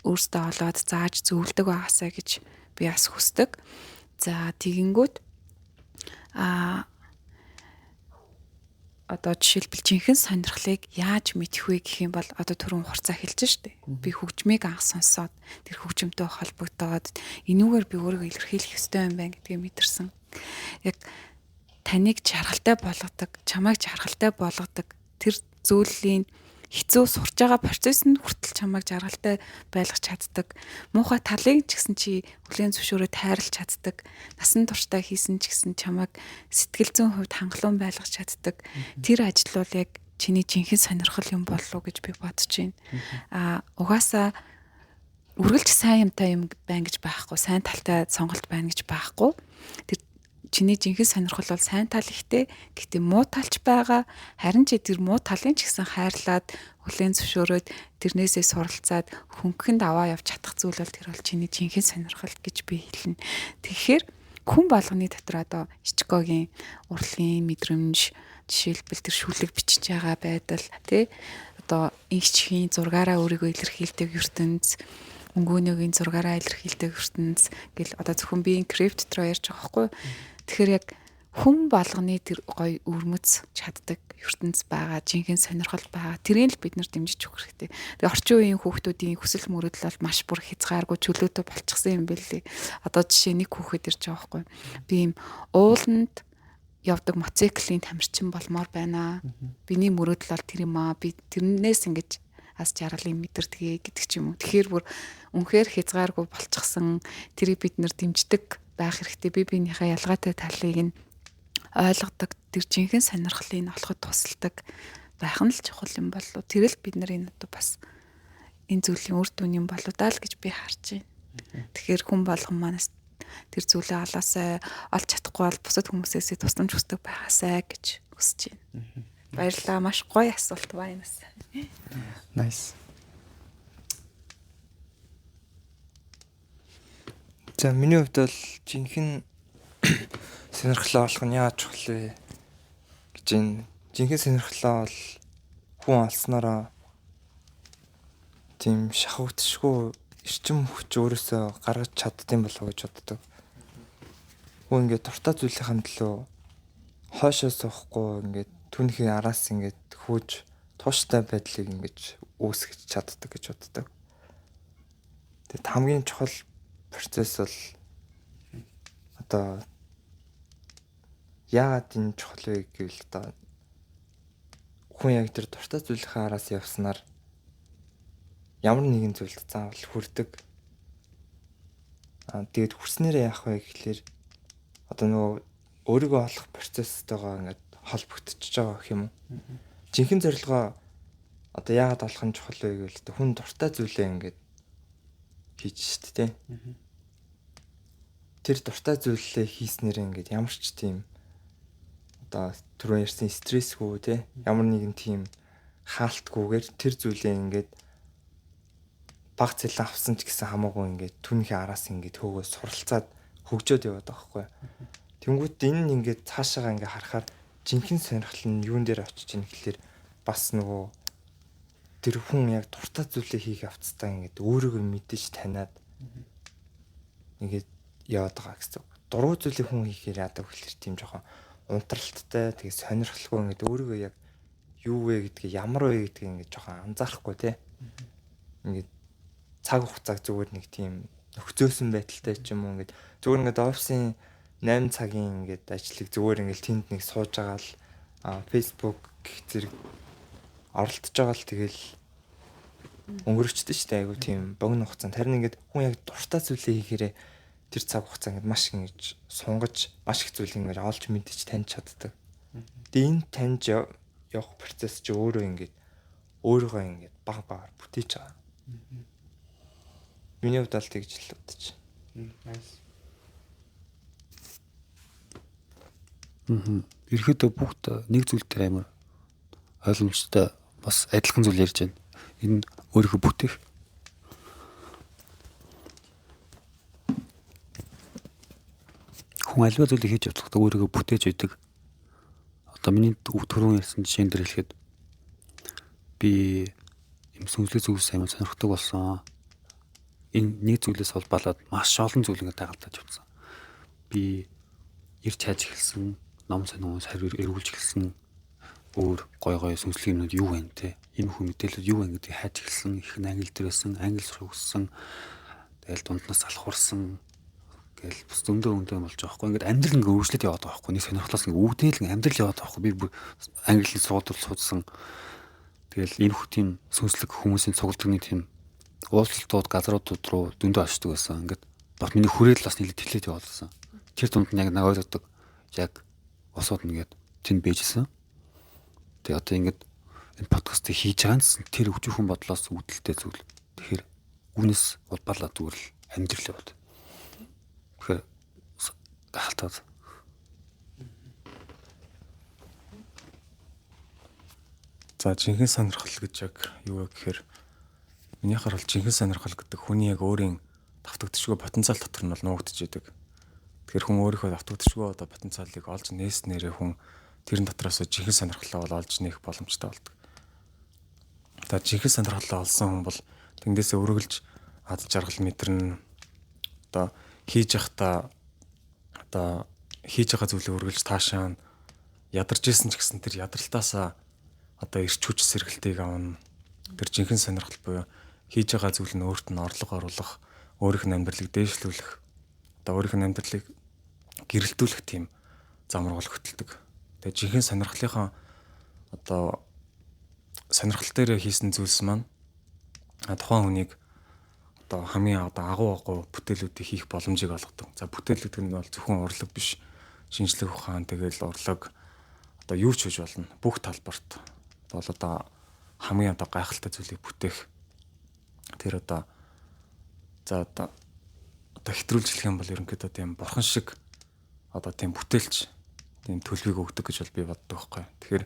B: өөрсдөө олоод зааж зөвлөдөг байгаасаа гэж би бас хүсдэг. За тэгэнгүүт одоо жишээлбэл жинхэнэ сонирхлыг яаж мэдэх вэ гэх юм бол одоо түрүүн хурцаа хэлж штэ. Би хөгжмийг анх сонсоод тэр хөгжмөнтэй холбогдоод энүүгээр би өөрийгөө илэрхийлэх ёстой юм байна гэдгийг мэдэрсэн. Яг таныг чаргалтай болгодог, чамайг чаргалтай болгодог тэр зүйлийн хэцүү сурч байгаа процесс нь хүртэл чамайг жаргалтай байлгах чаддаг. Муухай талыг ч гэсэн чи хүлээн зөвшөөрөө тайрлж чаддаг. Насан туршдаа хийсэн ч гэсэн чамайг сэтгэл зүйн хувьд хангалуун байлгах чаддаг. Тэр ажил бол яг чиний жинхэнэ сонирхол юм болов уу гэж би бодож байна. Угаасаа үргэлж сайн юмтай юм байна гэж байхгүй, сайн талтай сонголт байна гэж байхгүй. Тэр чиний жинхэнэ сонирхол бол сайн тал ихтэй. Гэхдээ муу талч байгаа. Харин чи тэр муу талын ч гэсэн хайрлаад хүлээн зөвшөөрөөд тэрнээсээ суралцаад хөнгөнд аваа явж чадах зүйл бол тэр бол чиний жинхэнэ сонирхол гэж би хэлнэ. Тэгэхээр хүн болгоны дотор одоо Хичкогийн урлагийн мэдрэмж, жишээлбэл тэр шүлэг бичиж байгаа байдал, тий? Одоо инхчхийн зургаараа өөрийгөө илэрхийлдэг ертөнц, өнгөөнөөгийн зургаараа илэрхийлдэг ертөнц гэл одоо зөвхөн би энэ крипт дотор ярьж байгаа байхгүй. Тэгэхээр яг Хүн болгоны тэр гоё өвөрмөц чаддаг ертөнц байгаа, жинхэнэ сонирхол байгаа. Тэрийг л бид нар дэмжиж өгөх хэрэгтэй. Тэгээ орчин үеийн хүүхдүүдийн хүсэл мөрөөдөл бол маш бүр хязгааргүй чөлөөтэй болчихсон юм билээ. Одоо жишээ нэг хүүхэд ирж байгаа байхгүй. Би ийм ууланд явдаг мотоциклийн тамирчин болмоор байна. Биний мөрөөдөл бол тэр юм аа. Би тэрнээс ингэж аз жаргалыг мэдэрдэг гэдэг ч юм уу. Тэгэхээр бүр үнэхээр хязгааргүй болчихсон. Тэрийг бид нар дэмждэг байх хэрэгтэй. Би биенийхээ ялгаатай талыг нь ойлгодог, тэр жинхэнэ сонирхлыг нь олоход тусалдаг байх нь л чухал юм болов. Тэр л бид нар энэ одоо бас энэ зүйлийн үр дүн юм болоо даа л гэж би харж байна. Тэгэхээр хүн болгон манаас тэр зүйлээ олоосай, олж чадахгүй бол бусад хүмүүсээсээ тусламж хүсдэг байгаасай гэж хүсэж байна. Баярлалаа. Маш гоё асуулт байна.
A: Nice.
G: За миний хувьд бол жинхэнэ сонирхлоо олох нь яаж чухал вэ гэж энэ жинхэнэ сонирхлоо бол хүн олсноороо тийм шахагдшгүй эрчим хүч өөрөөсөө гаргаж чаддсан болов уу гэж боддог. Хүн ингээд дуртай зүйлийнхаа төлөө хойшоо суухгүй ингээд түүнийхээ араас ингээд хөөж тууштай байдлыг ингэж үүсгэж чаддаг гэж боддог. Тэгэд хамгийн чухал процесс бол одоо яагаад энэ чухал вэ гэвэл одоо хүн яг тэр дуртай зүйлийнхээ араас явснаар ямар нэгэн зүйлд заавал хүрдэг. Аа тэгээд хүрснээрээ яах вэ гэхлээр одоо нөгөө өөрийгөө олох процесстойгоо ингээд холбогдчихож байгаа гэх юм уу. Жинхэнэ зорилгоо одоо яагаад олох нь чухал вэ гэвэл хүн дуртай зүйлээ ингээд хийж шít тэ. Тэр дуртай зүйлээ хийснээрээ ингээд ямар ч тийм одоо түрүү ярьсан стрессгүй те ямар нэгэн тийм хаалтгүйгээр тэр зүйлээ ингээд баг цэлэн авсан ч гэсэн хамаагүй ингээд түүнийхээ араас ингээд хөөгөө суралцаад хөгжөөд яваад байгаа байхгүй. Тэнгүүт энэ нь ингээд цаашаага ингээд харахаар жинхэнэ сонирхол нь юун дээр очиж ийн гэхлээр бас нөгөө тэр хүн яг дуртай зүйлээ хийх явцдаа ингээд өөрийгөө мэдэж таниад ингээд яваад байгаа гэсэн. Дургүй зүйлийг хүн хийхээр яадаг гэхлээр тийм жоохон унтралттай тэгээ сонирхолгүй ингээд өөрийгөө яг юу вэ гэдгийг ямар вэ гэдгийг ингээд жоохон анзаарахгүй те. Ингээд цаг хугацааг зүгээр нэг тийм нөхцөөсөн байдалтай ч юм уу ингээд зүгээр ингээд офисын 8 цагийн ингээд ажлыг зүгээр ингээд тэнд нэг сууж байгаа л Facebook гэх зэрэг оролдож байгаа л тэгэл өнгөрчдөг шүү дээ. Айгу тийм богино хугацаанд. Харин ингээд хүн яг дуртай зүйлээ хийхээрээ тэр цаг хугацаа ингээд маш их ингэж сунгаж маш их зүйл ингээд олж мэдэж таньж чаддаг. Тэгээ энэ таньж явах процесс чи өөрөө ингээд өөрийгөө ингээд баг багаар бүтээж байгаа. Миний хувьд бол тэгж л бодож.
A: Nice.
C: Ерөөдөө бүгд нэг зүйл дээр амар ойлгомжтой бас адилхан зүйл ярьж байна. Энэ өөрийнхөө бүтээх. Хүн аливаа зүйлийг хийж явахдаа өөрийгөө бүтээж байдаг. Одоо миний түрүүн ярьсан жишээн дээр хэлэхэд би юм сүнслэг зүйлс амар сонирхдаг болсон. Энэ нэг зүйлээс холбоолоод маш олон зүйл ингээд дагалдаж явсан. Би ирж хайж эхэлсэн, ном сонин эргүүлж эхэлсэн, өөр гой гой сүнслэг юмнууд юу вэ те? Ийм хүн мэдээлэл юу вэ гэдгийг хайж эхэлсэн. Их нь англи дээр байсан, англи сурах хүссэн. Тэгэл дунднаас алхуурсан. Тэгэл бас зөндөө өндөө болж байгаа байхгүй. Ингээд амьдрал ингээд өөрчлөлт яваад байгаа байхгүй. Нэг сонирхлоос ингээд үүдэл амьдрал яваад байгаа байхгүй. Би бүр английн сургуульд судсан. Тэгэл энэ хүү тийм сүнслэг хүмүүсийн цугладаг нэг тийм уулзалтууд, газруудад руу зөндөө очдог байсан. Ингээд бас миний хүрээл бас нэлээд тэлээд яваалсан. Тэр дунд нь яг нэг ойлгодог яг усууд нэгээд тэнд бийжсэн. Тэгээ одоо ингээд энэ подкастыг хийж байгаа нь тэр өчүүхэн бодлоос үүдэлтэй зүйл. Тэгэхээр үүнээс улбаалаа зүгээр л амьдрал яваад. Тэгэхээр гахалтаад.
E: За жинхэнэ сонирхол гэж яг юу вэ гэхээр минийхаар бол жинхэнэ сонирхол гэдэг хүний яг өөрийн давтагдчихгүй потенциал дотор нь бол нуугдж идэг. Тэгэхээр хүн өөрийнхөө давтагдчихгүй одоо потенциалыг олж нээснээрээ хүн тэрэн дотроос жинхэнэ сонирхлоо бол олж нээх боломжтой болдог. За жинхэнэ сонирхлоо олсон хүн бол тэндээсээ өргөлж ад жаргал мэдэрнэ. Одоо хийж явахдаа одоо Хийж байгаа зүйлээ үргэлж таашаана. Ядарч исэн ч гэсэн тэр ядралтаасаа одоо эрч хүч сэргэлтийг авна. Тэр жинхэнэ сонирхол буюу хийж байгаа зүйл нь өөрт нь орлого оруулах, өөрийнх нь амьдралыг дээшлүүлэх, одоо өөрийнх нь амьдралыг гэрэлтүүлэх тийм зам руу хөтэлдэг. Тэгээ жинхэнэ сонирхлынхаа одоо сонирхол дээр хийсэн зүйлс маань тухайн хүнийг одоо хамгийн одоо агуу агуу бүтээлүүдийг хийх боломжийг олгодог. За бүтээл гэдэг нь бол зөвхөн урлаг биш. Шинжлэх ухаан, тэгэл урлаг одоо юу ч хийж болно. Бүх талбарт бол одоо хамгийн одоо гайхалтай зүйлийг бүтээх тэр одоо за одоо хэтрүүлж хэлэх юм бол ерөнхийдөө тийм бурхан шиг одоо тийм бүтээлч тийм төлөвийг өгдөг гэж бол би боддог байхгүй. Тэгэхээр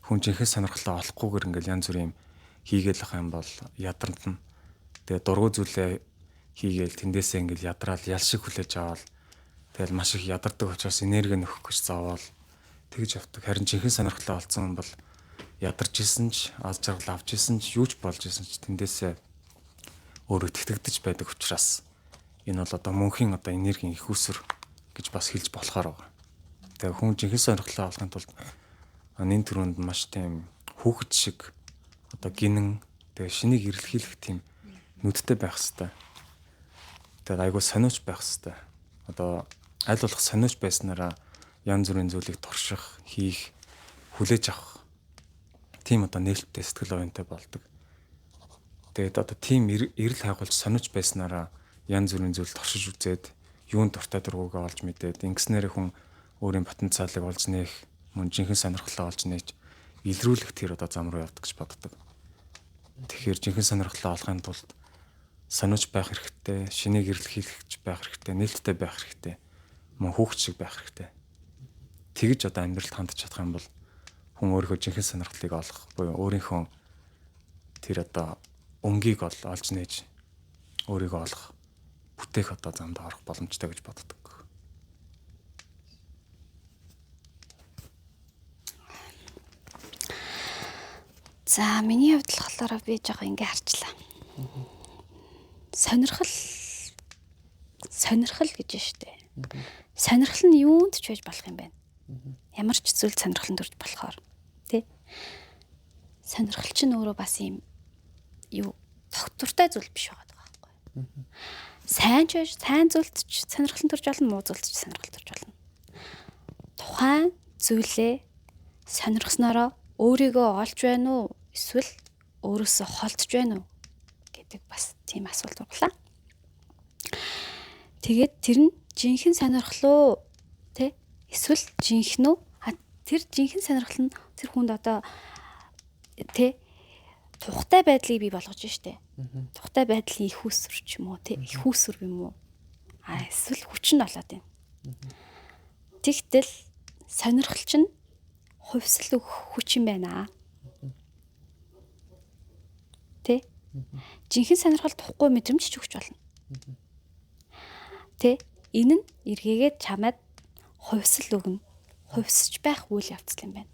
E: хүн жинхэнэ сонирхлоо олохгүйгээр ингээл янз бүрийн юм хийгээл ах юм бол ядарна. Тэгээ дургу зүйлээ хийгээл тэндээсээ ингээл ядраал ял шиг хүлээж аваад тэгэл маш их ядардаг учраас энерги нөхөх гэж зовоол тэгж явдаг. Харин жинхэнэ сонирхлоо олцсон бол ядарч исэн ч аз жаргал авч исэн ч юу ч болж исэн ч тэндээсээ өөрөө тэтгэгдэж байдаг учраас энэ бол одоо мөнхийн одоо энергийн их усүр гэж бас хэлж болохоор байгаа. Тэгээ хүн жинхэнэ сонирхлоо олохын тулд нэн төрөнд маш тийм хүүхэд шиг одоо гинэн тэгээ шинийг эрэлхийлэх тийм нүдтэй байх хэвээр. Тэгээд айгүй сониуч байх хэвээр. Одоо аль болох сониуч байснараа янз бүрийн зүйлийг турших, хийх, хүлээж авах тийм одоо нээлттэй сэтгэл оюунтай болдог. Тэгээд одоо тийм эрэл хайгуулж сониуч байснараа янз бүрийн зүйл туршиж үзээд юунд дуртай дургүйгээ олж мэдээд ингэснээр хүн өөрийн потенциалыг олж нээх, мөн жинхэнэ сонирхлоо олж нээж илрүүлэх тэр одоо зам руу явдаг гэж боддог. Тэгэхээр жинхэнэ сонирхлоо олохын тулд сониуч байх хэрэгтэй, шинийг эрэлхийлэгч байх хэрэгтэй, нээлттэй байх хэрэгтэй, мөн хүүхэд шиг байх хэрэгтэй. Тэгж одоо амьдралд хандж чадах юм бол хүн өөрийнхөө жинхэнэ сонирхлыг олох буюу өөрийнхөө тэр одоо өнгийг олж нээж өөрийгөө олох, бүтээх одоо замд орох боломжтой гэж боддог.
D: За миний хувьд л болохоор би жоо ингэ харчлаа. Сонирхол гэж штэ. Сонирхол нь юунд ч байж болох юм байна. Ямар ч зүйл сонирхолд төрж болохоор тий. Сонирхол чинь өөрөө бас юм юу тогтвортой зүйл биш байгаа байхгүй. Сайн ч байж, сайн зүйлд ч сонирхол төрж болно, муу зүйлд ч сонирхол төрж болно. Тухайн зүйлээ сонирхсноороо өөрийгөө олж байна уу эсвэл өөрөөсөө холдож байна уу гэдэг бас тийм асуулт урглаа. Тэгээд тэр нь жинхэнэ сонирхол уу тэ эсвэл жинхэнэ үү? Тэр жинхэнэ сонирхол нь тэр хүнд одоо тэ тухтай байдлыг бий болгож штэ. Тухтай байдлын их усүр ч юм уу тэ их усүр юм уу? А эсвэл хүч нь болоод байна. Тэгтэл сонирхол чинь хувьсэл өгөх хүч юм байна. Тэ? Жинхэнэ сонирхол тухгүй мэдрэмж ч өгч болно. Тэ? Энэ нь эргээгээд чамайд хувьсэл өгнө. Хувьсч байх үйл явц юм байна.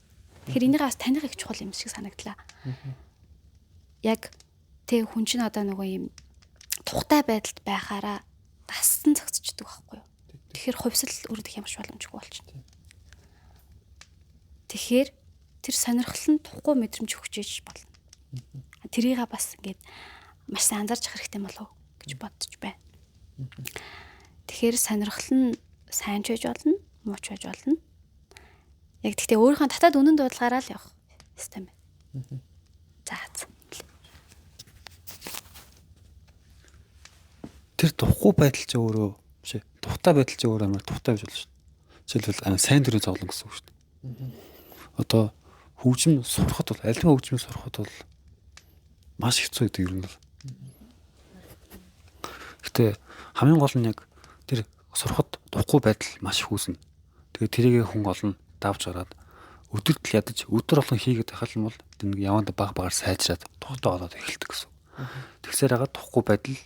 D: Тэгэхээр энийг бас таних их чухал юм шиг санагдлаа. Яг тэ хүн чинь одоо нөгөө юм тухтай байдалд байхаараа дассан зогсчдөг байхгүй юу? Тэгэхээр хувьсэл өрдөх ямарч боломжгүй болчихно. Тэгэхээр тэр сонирхол нь тухгүй мэдрэмж өгч иж болно. Тэрийг бас ингээд маш сайн анзаарч хэрэгтэй болов гэж бодож байна. Тэгэхээр сонирхол нь сайн ч байж болно, муу ч байж болно. Яг тэгтээ өөрийнхөө татаад үнэн дуудлагаараа л явах ёстой юм байна. За.
C: Тэр тухгүй байдал чи өөрөө биш ээ. Тухтай байдал чи өөрөө амар тухтай байж болно шүү дээ. Жишээлбэл сайн төрийн зовлон гэсэн үг шүү дээ. Одоо хөгжим сурахад бол альва хөгжим сурахад бол маш хэцүү гэдэг юм бол. Гэтэ хамгийн гол нь яг тэр сурахад тухгүй байдал маш их үүснэ. Тэгээ тэрийг хүн олно давж гараад өдөртөл ядаж өдөр болгон хийгээд байхад юм бол тэр нэг яванд баг багаар сайжраад тухтай болоод эхэлдэг гэсэн. Тэгсээр хагаад тухгүй байдал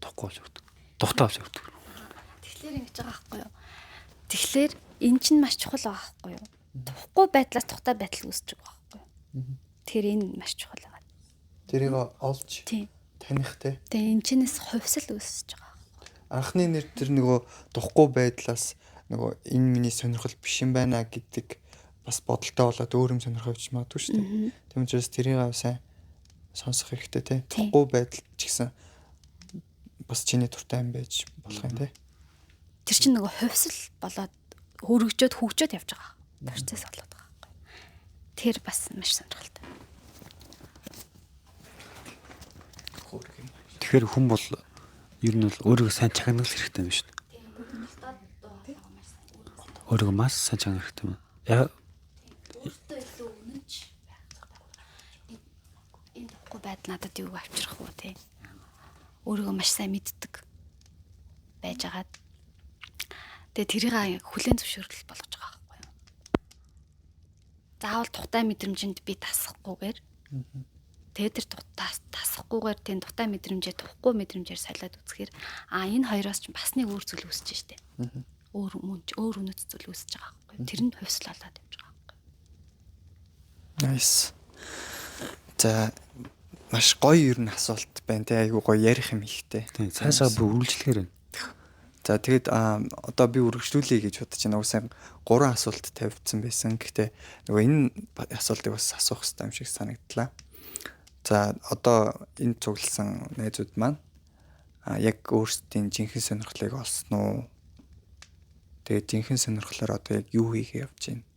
C: тухгүй болж өгдөг. Тухтай болж өгдөг.
D: Тэгэхээр ингэж байгаа байхгүй юу? Тэгэхээр энэ чинь маш чухал байгаа байхгүй юу? Тухгүй байдлаас тухтай байдал үүсэж байгаа байхгүй юу? Тэгэхээр энэ маш чухал байгаа.
A: Тэрийг олж таних те.
D: Тэгээ энэ чинээс хувьсэл үүсэж байгаа.
A: Анхны нэр тэр нөгөө тухгүй байдлаас нөгөө энэ миний сонирхол биш юм байна гэдэг бас бодолтой болоод өөр юм сонирхож явчих магадгүй шүү дээ. Тийм учраас тэрийг сайн сонсох хэрэгтэй тий. Тухгүй байдал ч гэсэн бас чиний дуртай юм байж болох юм тий.
D: Тэр чинь нөгөө хувьсал болоод хөргөжөөд хөгжөөд явж байгаа. Процесс болоод байгаа байхгүй. Тэр бас маш сонирхолтой.
C: Тэгэхээр хүн бол ер нь бол өөрийгөө сайн чагнах хэрэгтэй юм шүү дээ. Өөрийгөө маш сайн чагнах хэрэгтэй юм. Яг
D: өөртөө илүү үнэнч байх хэрэгтэй. Энэ тухгүй байдал надад юу авчрах вэ те? Өөрийгөө маш сайн мэддэг байжгаад тэгээ тэрийг хүлээн зөвшөөрөл болгож байгаа байхгүй юу? Заавал тухтай мэдрэмжинд би тасахгүйгээр тэгээ тэр тасахгүйгээр тийм тухтай мэдрэмжээ тухгүй мэдрэмжээр солиод үзэхээр энэ хоёроос ч бас нэг өөр зүйл үүсэж штэ. Өөр мөн өөр үнэт зүйл үүсэж байгаа байхгүй юу? Тэр нь хувьсал болоод явж байгаа байхгүй юу?
A: Nice. За маш гоё ер нь асуулт байна те, айгуу гоё ярих юм ихтэй.
C: Тийм, цаашаа бүр үргэлжлэхээр байна.
A: За тэгэд одоо би үргэлжлүүлье гэж бодож байна. Угсаа 3 асуулт тавьсан байсан. Гэхдээ нөгөө энэ асуултыг бас асуух хэрэгтэй юм шиг санагдлаа. За одоо энэ цугласан найзууд маань яг өөрсдийн жинхэнэ сонирхлыг олсон уу? Тэгээд жинхэнэ сонирхлоор одоо яг юу хийхээ явж байна?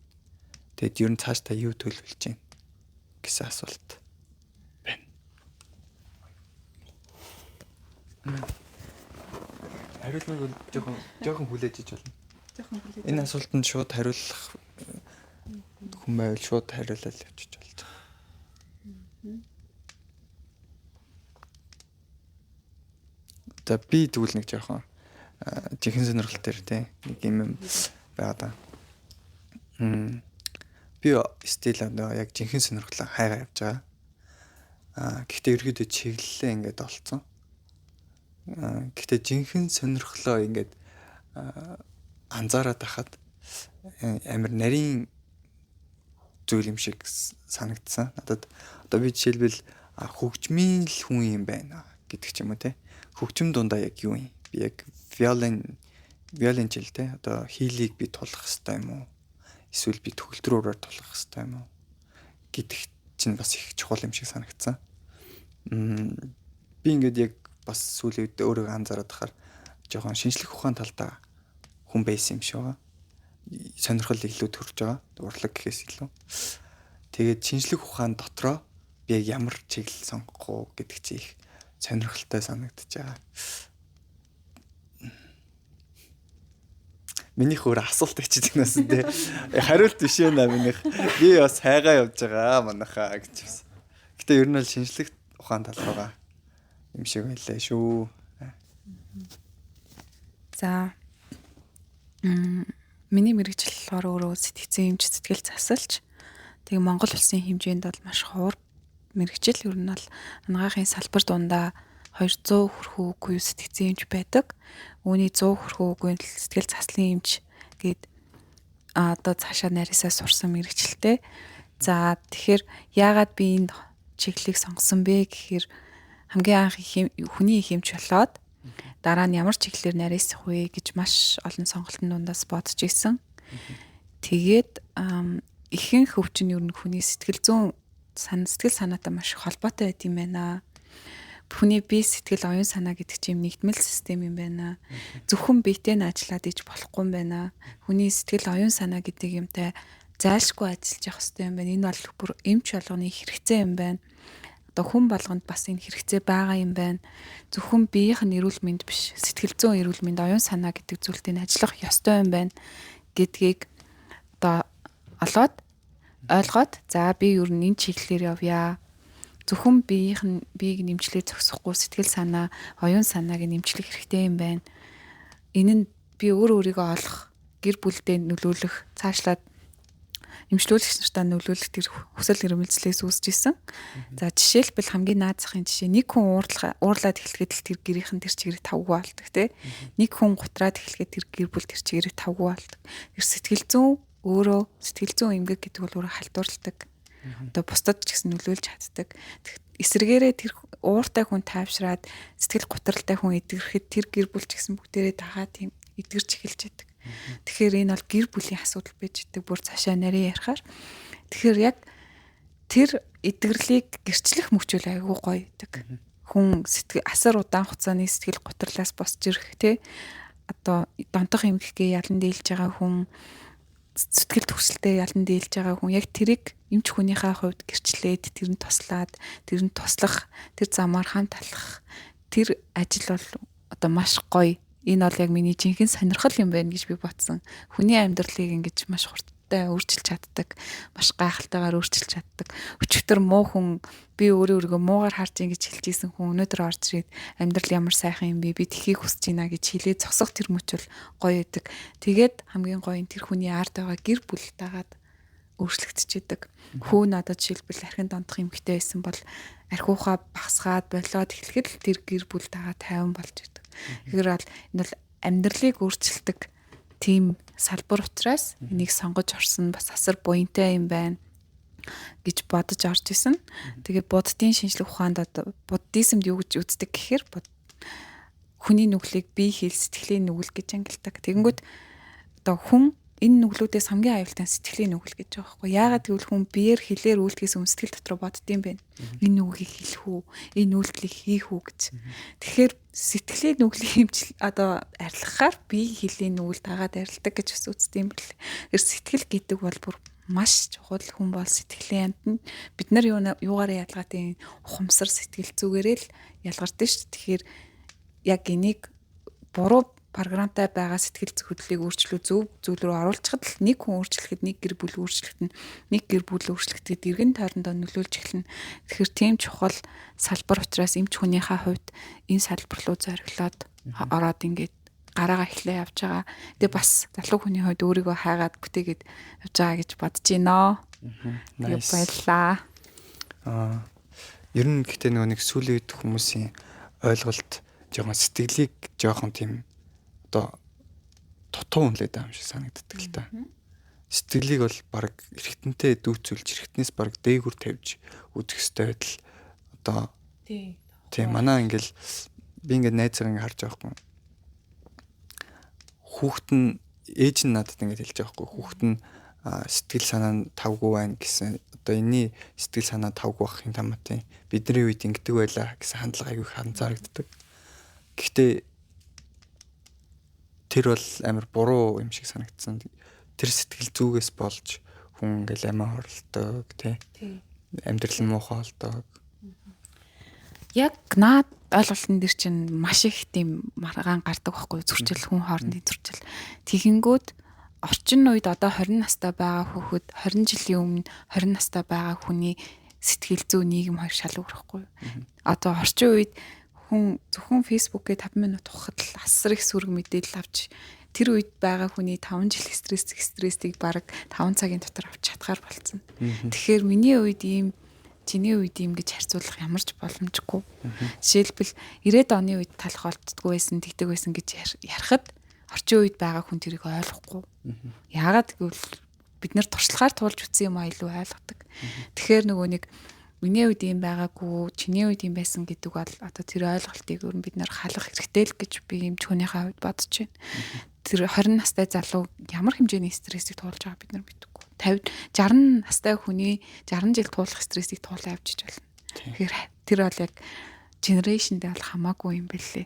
A: Тэгээд ер нь цаашдаа юу төлөвлөж байна гэсэн асуулт байна. Хариулмыг бол жоохон хүлээж иж болно.
B: Жоохон хүлээж.
A: Энэ асуултанд шууд хариулах хүн байвал шууд хариулаад явчих болж байгаа. За би тэгвэл нэг жоохон жинхэнэ сонирхол дээр тий нэг юм байгаа даа. Би стил одоо яг жинхэнэ сонирхлоо хайгаа явж байгаа. Гэхдээ ерөөдөө чиглэлээ ингээд олцсон. Гэхдээ жинхэнэ сонирхлоо ингээд анзаараад байхад амар нарийн зүйл юм шиг санагдсан. Надад одоо би жишээлбэл хөгжмийн л хүн юм байна гэдэг ч юм уу те. Хөгжим дундаа яг юу юм? Би яг виолончел те. Одоо хийлийг би тулах хэрэгтэй юм уу? Эсвэл би төгөлдрөөрөөр тулах хэрэгтэй юм уу? Гэдэг чинь бас их чухал юм шиг санагдсан. Би ингээд яг бас сүүлийн үед өөрийгөө анзаараад байхаар жоохон шинжлэх ухаан талдаа хүн байсан юм шиг байгаа. Сонирхол илүү төрж байгаа. Урлаг гэхээс илүү. Тэгээд шинжлэх ухаан дотроо би яг ямар чиглэл сонгох уу гэдэг чинь их сонирхолтой санагдаж байгаа. Минийх өөр асуулт хийчих юмнаас тий. Хариулт биш ээ минийх. Би бас хайгаа явж байгаа манайхаа гэж байна. Гэтэ ер нь бол шинжлэх ухаан тал руугаа юм шиг байлаа шүү.
B: За миний мэргэжил болохоор өөрөө сэтгцэн эмч, сэтгэл засалч. Тэгээ Монгол улсын хэмжээнд бол маш ховор мэргэжил. Ер нь бол анагаахын салбар дундаа 200 хүрхүү үгүй сэтгцэн эмч байдаг. Үүний 100 хүрхүү үгүй сэтгэл заслын эмч гээд одоо цаашаа нарийсаа сурсан мэргэжилтэй. За тэгэхээр яагаад би энэ чиглэлийг сонгосон бэ гэхээр хамгийн анх хүний их эмч болоод дараа нь ямар чиглэлээр нарийсах вэ гэж маш олон сонголтын дундаас бодож исэн. Тэгээд ихэнх өвчин ер нь хүний сэтгэл зүйн сэтгэл санаатай маш их холбоотой байт юм байна. Хүний бие сэтгэл оюун санаа гэдэг чинь нэгдмэл систем юм байна. Зөвхөн биетэй нь ажиллаад иж болохгүй юм байна. Хүний сэтгэл оюун санаа гэдэг юмтай зайлшгүй ажиллаж явах хэрэгтэй юм байна. Энэ бол бүр эмч болгоны хэрэгцээ юм байна. Одоо хүн болгонд бас энэ хэрэгцээ байгаа юм байна. Зөвхөн биеийнх нь эрүүл мэнд биш, сэтгэл зүйн эрүүл мэнд, оюун санаа гэдэг зүйлтэй нь ажиллах ёстой юм байна гэдгийг одоо олоод ойлгоод за би ер нь энэ чиглэлээр явъя. Зөвхөн биеийнх нь биеийг нэмчлээ зогсохгүй сэтгэл санаа, оюун санааг нэмчлэх хэрэгтэй юм байна. Энэ нь би өөр өөрийгөө олох, гэр бүлдээ нөлөөлөх, цаашлаад эмчлүүлэгч нартаа нөлөөлөх тэр хүсэл эрмэлзлээс үүсэж исэн. За жишээлбэл хамгийн наад захын жишээ нэг хүн уурлаад эхлэхэд л тэр гэрийнхэн тэр чигээрээ тавгүй болдог тий. Нэг хүн гутраад эхлэхэд тэр гэр бүл тэр чигээрээ тавгүй болдог. Тэр сэтгэл зүйн өөрөө сэтгэл зүйн эмгэг гэдэг бол өөрөө халдварладаг. Одоо бусдад ч гэсэн нөлөөлж чаддаг. Эсвэргээрээ тэр ууртай хүн тайвшраад сэтгэл гутралтай хүн эдгэрэхэд тэр гэр бүл ч гэсэн бүгдээрээ дагаа тийм эдгэрч эхэлж байдаг. Тэгэхээр энэ бол гэр бүлийн асуудал байж идэг бүр цаашаа нарийн ярихаар. Тэгэхээр яг тэр эдгэрлийг гэрчлэх мөчөл айгүй гоё идэг. Хүн сэтгэл асар удаан хугацааны сэтгэл гутралаас босч ирэх те одоо донтох эмгэхгээ ялан дийлж байгаа хүн сэтгэл төгсөлтэй ялан дийлж байгаа хүн яг тэрийг эмч хүнийхээ хувьд гэрчлээд тэр нь туслаад тэр нь туслах тэр замаар хамт алхах тэр ажил бол одоо маш гоё. Энэ бол яг миний жинхэнэ сонирхол юм байна гэж би бодсон. Хүний амьдралыг ингэж маш хурдтай өөрчилж чаддаг, маш гайхалтайгаар өөрчилж чаддаг. Өчигдөр муу хүн би өөрөө өөрийгөө муугаар харж ин гэж хэлжсэн хүн өнөөдөр орж ирээд амьдрал ямар сайхан юм бэ? Би тхийг хүсэж байна гэж хэлээ зогсох тэр мөч бол гоё идэг. Тэгээд хамгийн гоё нь тэр хүний ард байгаа гэр бүл дагаад өөрчлөгдөж идэг. Хүү надад жишээлбэл архин донтох эмэгтэй байсан бол архиухаа багасгаад болоод эхлэхэд л тэр гэр бүл дагаа тайван болж идэг. Тэгэхээр бол энэ бол амьдралыг өөрчилдөг тийм салбар учраас энийг сонгож орсон бас асар буянтай юм байна гэж бодож орж исэн. Тэгээд буддын шинжлэх ухаанд одоо буддизмд юу гэж үздэг гэхээр хүний нүглийг бие хэл сэтгэлийн нүгэл гэж ангилдаг. Тэгэнгүүт одоо хүн энэ нүглүүдээс хамгийн аюултай сэтгэлийн нүгэл гэж байгаа байхгүй. Яагаад гэвэл хүн биеэр хэлээр үйлдэхээс өмнө сэтгэл дотор боддсон байх. Энэ нүгийг хэлэх үү? Энэ үйлдэлийг хийх үү гэж. Тэгэхээр сэтгэлийн нүглийн хэмжил одоо арилгахаар бие хөлийн нүгэл дагаад арилдаг гэж бас үздэг юм бэл. Тэр сэтгэл гэдэг бол бүр маш чухал хүн бол сэтгэлийн амьтан. Бид нар юугаараа ялгаатай ухамсар сэтгэл зүгээрээ л ялгардаг шүү дээ. Тэгэхээр яг энийг буруу програмтай байгаа сэтгэл хөдлөлийг өөрчлөө зөв зүйл рүү оруулчихад л нэг хүн өөрчлөхөд нэг гэр бүл өөрчлөгдөнө, нэг гэр бүл өөрчлөгдөхэд эргэн тойрондоо нөлөөлж эхэлнэ. Тэгэхээр тийм чухал салбар учраас эмч хүнийхээ хувьд энэ салбар руу зориглоод ороод ингээд гараагаа эхлээ явж байгаа. Тэгээ бас залуу хүний хувьд өөрийгөө хайгаад бүтээгээд явж байгаа гэж бодож байна. Тэгээ баярлаа.
F: Ер нь гэхдээ нөгөө нэг сүүлийн үед хүмүүсийн ойлголт жоохон сэтгэлийг жоохон тийм одоо дутуу үнэлээд байгаа юм шиг санагддаг л та. Сэтгэлийг бол баг эргэтэнтэй дүүцүүлж эргэтнээс баг дээгүр тавьж үзэх ёстой байтал одоо тийм манай ингээл би ингээд найзгаа ингээд харж байгаа хгүй. Хүүхэд нь ээж нь надад ингээд хэлж байгаа хгүй. Хүүхэд нь сэтгэл санаа нь тавгүй байна гэсэн одоо энэний сэтгэл санаа тавгүй байхын тамаатай бидний үед ингэдэг байлаа гэсэн хандлага аягүй их анзаарэгддэг. Гэхдээ тэр бол амар буруу юм шиг санагдсан. Тэр сэтгэл зүгээс болж хүн ингээл амиа хорлдог тий. Амьдрал нь муухай болдог.
B: Яг наад ойлголтын дээр чинь маш их тийм маргаан гардаг байхгүй зөрчил хүн хоорондын зөрчил. Тэгэнгүүт орчин үед одоо 20 настай байгаа хүүхэд 20 жилийн өмнө 20 настай байгаа хүний сэтгэл зүй нийгэм хоёр шал өөр байхгүй. Одоо орчин үед хүн зөвхөн Facebook-ээ 5 минут ухахад л асар их сөрөг мэдээлэл авч тэр үед байгаа хүний 5 жил стрессийг бараг 5 цагийн дотор авч чадхаар болцсон. Тэгэхээр миний үед ийм чиний үед ийм гэж харьцуулах ямар ч боломжгүй. Жишээлбэл 90-ад оны үед талах олддгүй байсан, тэгдэг байсан гэж ярихад орчин үед байгаа хүн тэрийг ойлгохгүй. Яагаад гэвэл бид нэр туршлагаар туулж үтсэн юм а илүү ойлгодог. Тэгэхээр нөгөө нэг миний үед ийм байгаагүй, чиний үед ийм байсан гэдэг бол одоо тэр ойлголтыг өөр нь бид нэр халах хэрэгтэй л гэж би эмч хүнийхээ хувьд бодож байна. Тэр 20 настай залуу ямар хэмжээний стрессийг туулж байгааг бид нар мэдэхгүй. 50 60 настай хүний 60 жил туулах стрессийг туулаа авчиж болно. Тэгэхээр тэр бол яг генерашндээ бол хамаагүй юм бэлээ.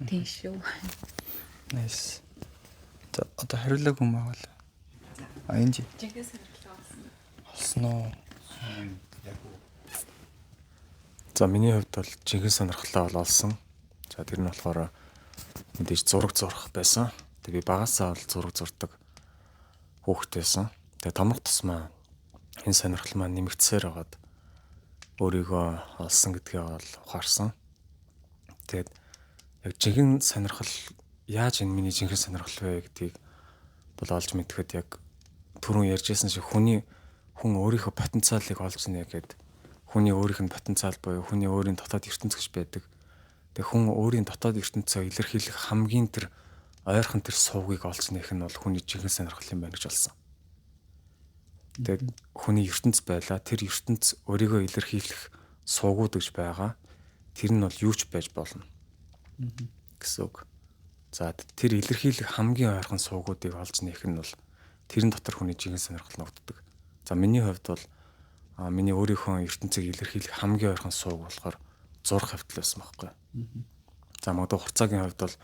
B: Тийм шүү.
F: Nice. За одоо хариулаагүй юм аа бол. А энэ
B: жинхэнэ сонирхол олсон.
F: Олсон уу?
E: За миний хувьд бол жинхэнэ сонирхлоо бол олсон. За тэр нь болохоор мэдээж зураг зурах байсан. Тэгээ би багасаа бол зураг зурдаг хүүхэд байсан. Тэгээ томрох тусмаа энэ сонирхол маань нэмэгдсээр байгаад өөрийгөө олсон гэдгээ бол ухаарсан. Тэгээд яг жинхэнэ сонирхол яаж энэ миний жинхэнэ сонирхол вэ гэдгийг бол олж мэдхэд яг түрүүн ярьжсэн шиг хүн өөрийнхөө потенциалыг олж нэ гэд хүний өөрийнх нь потенциал буюу хүний өөрийн дотоод ертөнц гэж байдаг. Тэгээ хүн өөрийн дотоод ертөнцөө илэрхийлэх хамгийн тэр ойрхон тэр сувгийг олж нээх нь бол хүний жинхэнэ сонирхол юм байна гэж болсон. Тэгээд хүний ертөнц байлаа. Тэр ертөнц өөрийгөө илэрхийлэх сувгууд гэж байгаа. Тэр нь бол юу ч байж болно гэсэн үг. За тэр илэрхийлэх хамгийн ойрхон суугуудыг олж нээх нь бол тэрэн дотор хүний жинхэнэ сонирхол ногддог. За миний хувьд бол миний өөрийнхөө ертөнцийг илэрхийлэх хамгийн ойрхон сууг болохоор зурх хэвтэл байсан байхгүй. За магадгүй Хурцаагийн хувьд бол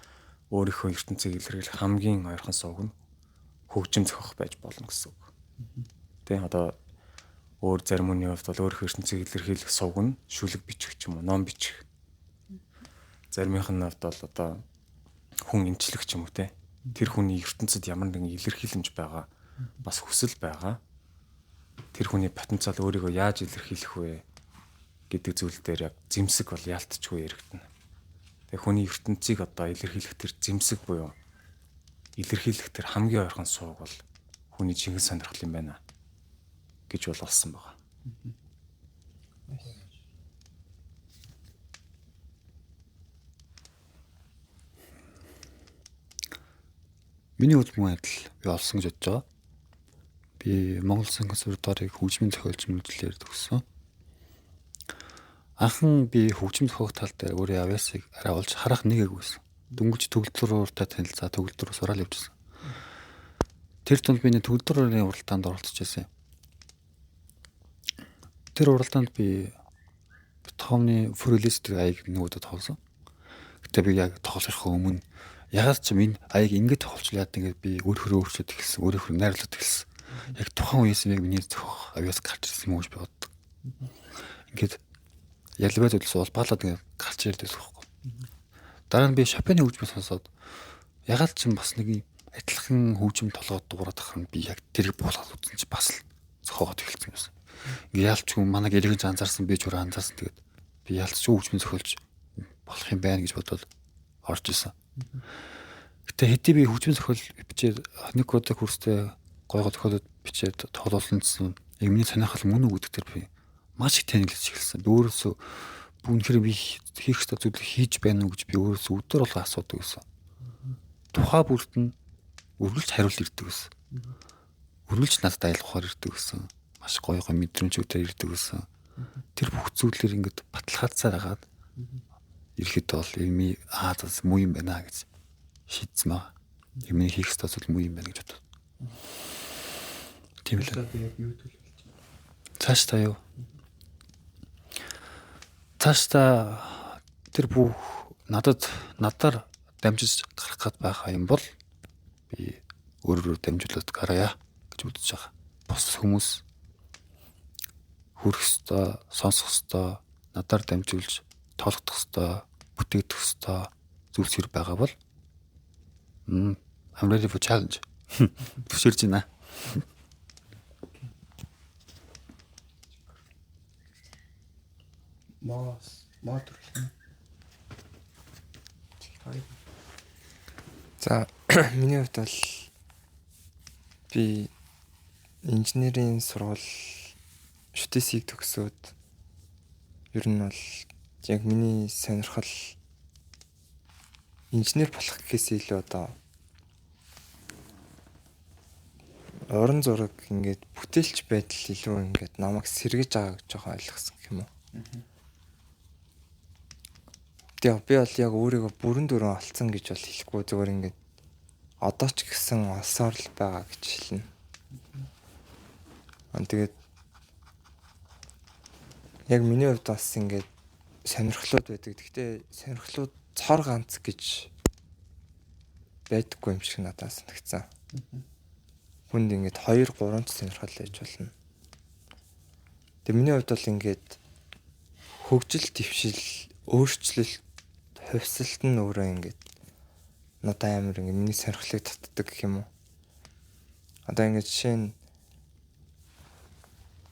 E: өөрийнхөө ертөнцийг илэрхийлэх хамгийн ойрхон сууг нь хөгжим зохиох байж болно гэсэн үг. Тэ одоо өөр зарим хүний хувьд бол өөрийнхөө ертөнцийг илэрхийлэх сувг нь шүлэг бичих ч юм уу, ном бичих. Заримынх нь хувьд бол одоо хүн эмчлэх ч юм уу те. Тэр хүний ертөнцид ямар нэгэн илэрхийлэмж байгаа, бас хүсэл байгаа. Тэр хүний потенциал өөрийгөө яаж илэрхийлэх вэ гэдэг зүйл дээр яг зэмсэг бол яалтчгүй яригдана. Тэгээ хүний ертөнцийг одоо илэрхийлэх тэр зэмсэг буюу илэрхийлэх тэр хамгийн ойрхон сууг бол хүний жинхэнэ сонирхол юм байна гэж бол олсон байгаа.
C: Миний хувьд мөн адил би олсон гэж бодож байгаа. Би Монгол Улсын консерваторийг хөгжмийн зохиолч мэргэжлээр төгссөн. Анхан би хөгжим зохиох тал дээр өөрийн авьяасыг арай олж харах нэг байсан. Дөнгөж төгөлдрөөртэй танилцаа төгөлдрөө сураал явжсэн. Тэр тунд би нэг төгөлдрөөрийн уралдаанд оролцож байсан юм. Тэр уралдаанд би Бетховены Фрүлис гэдэг аяг нэг удаа тоглосон. Гэтэ би яг тоглохын өмнө ягаад ч юм энэ аяг ингэж тоглолч яад ингээд би өөрөөр өөрчлөд эхэлсэн, өөрөөр найрлаад эхэлсэн. Яг тухайн үеэс яг миний зохиох авьяас гарч ирсэн юм уу гэж би боддог. Ингээд ялбай зүйлс улбаалаад ингээд гарч ирдэг байхгүй. Дараа нь би Шопены хөгжмийг сонсоод ягаад ч юм бас нэг адилхан хөгжим толгойд дуурайд ах юм би яг тэрийг буулгаад үзсэн чи бас л зохиогоод эхэлсэн юмсан. Ингээ ялчгүй манай гэрэгж анзаарсан би ч өөр анзаарсан тэгээд би ялцгүй хөгжмийн зохиолч болох юм байна гэж бодоод орж исэн. Гэтэ хэдий би хөгжмийн зохиол бичээд нэг удаа курстэй гой гой зохиолууд бичээд тоглуулсан гэсэн яг миний сонирхол мөн үү гэдэг тэр би маш их тэнэглэж эхэлсэн. Би өөрөөсөө үнэхээр би хийх ёстой зүйлийг хийж байна уу гэж би өөрөөсөө өдөр болго асуудаг байсан. Тухай бүрт нь үргэлж хариулт ирдэг байсан. Үргэлж надад аялгахаар ирдэг байсан. Маш гоё гоё мэдрэмжүүдээр ирдэг байсан. Тэр бүх зүйлээр ингээд баталгаажсаар хагаад ирэхэд бол эми аа зас муу юм байна гэж шийдсэн байгаа. Миний хийх ёстой зүйл муу юм байна гэж бодсон. Тийм л.
F: Яг юу төлөвлөж байна?
C: Цааш та юу? Цааш та тэр бүх надад надаар дамжиж гарах гад байгаа юм бол би өөрөөр дамжуулаад гарая гэж үзэж байгаа. Бус хүмүүс хүрэх ёстой, сонсох ёстой, надаар дамжуулж тоологдох ёстой, бүтээгдэх ёстой зүйлс хэр байгаа бол I'm ready for challenge. Түширж байна.
F: Мос, мо төрлөн.
G: За миний хувьд бол би инженерийн сургууль шүтээсийг төгсөөд ер нь бол яг миний сонирхол инженер болох гэхээс илүү одоо уран зураг ингээд бүтээлч байдал илүү ингээд намайг сэргэж байгаа гэж жоохон ойлгосон гэх юм уу. Тэгээ би бол яг өөрийгөө бүрэн дүрэн олцсон гэж бол хэлэхгүй зүгээр ингээд одоо ч гэсэн олсоор л байгаа гэж хэлнэ. Тэгээд яг миний хувьд бас ингээд сонирхлууд байдаг. Гэхдээ сонирхлууд цор ганц гэж байдаггүй юм шиг надад санагдсан. Хүнд ингээд 2 3 ч сонирхол байж болно. Тэгээ миний хувьд бол ингээд хөгжил дэвшил, өөрчлөлт, хувьсалт нь өөрөө ингээд надад амар ингээд миний сонирхлыг татдаг гэх юм уу. Одоо ингээд жишээ нь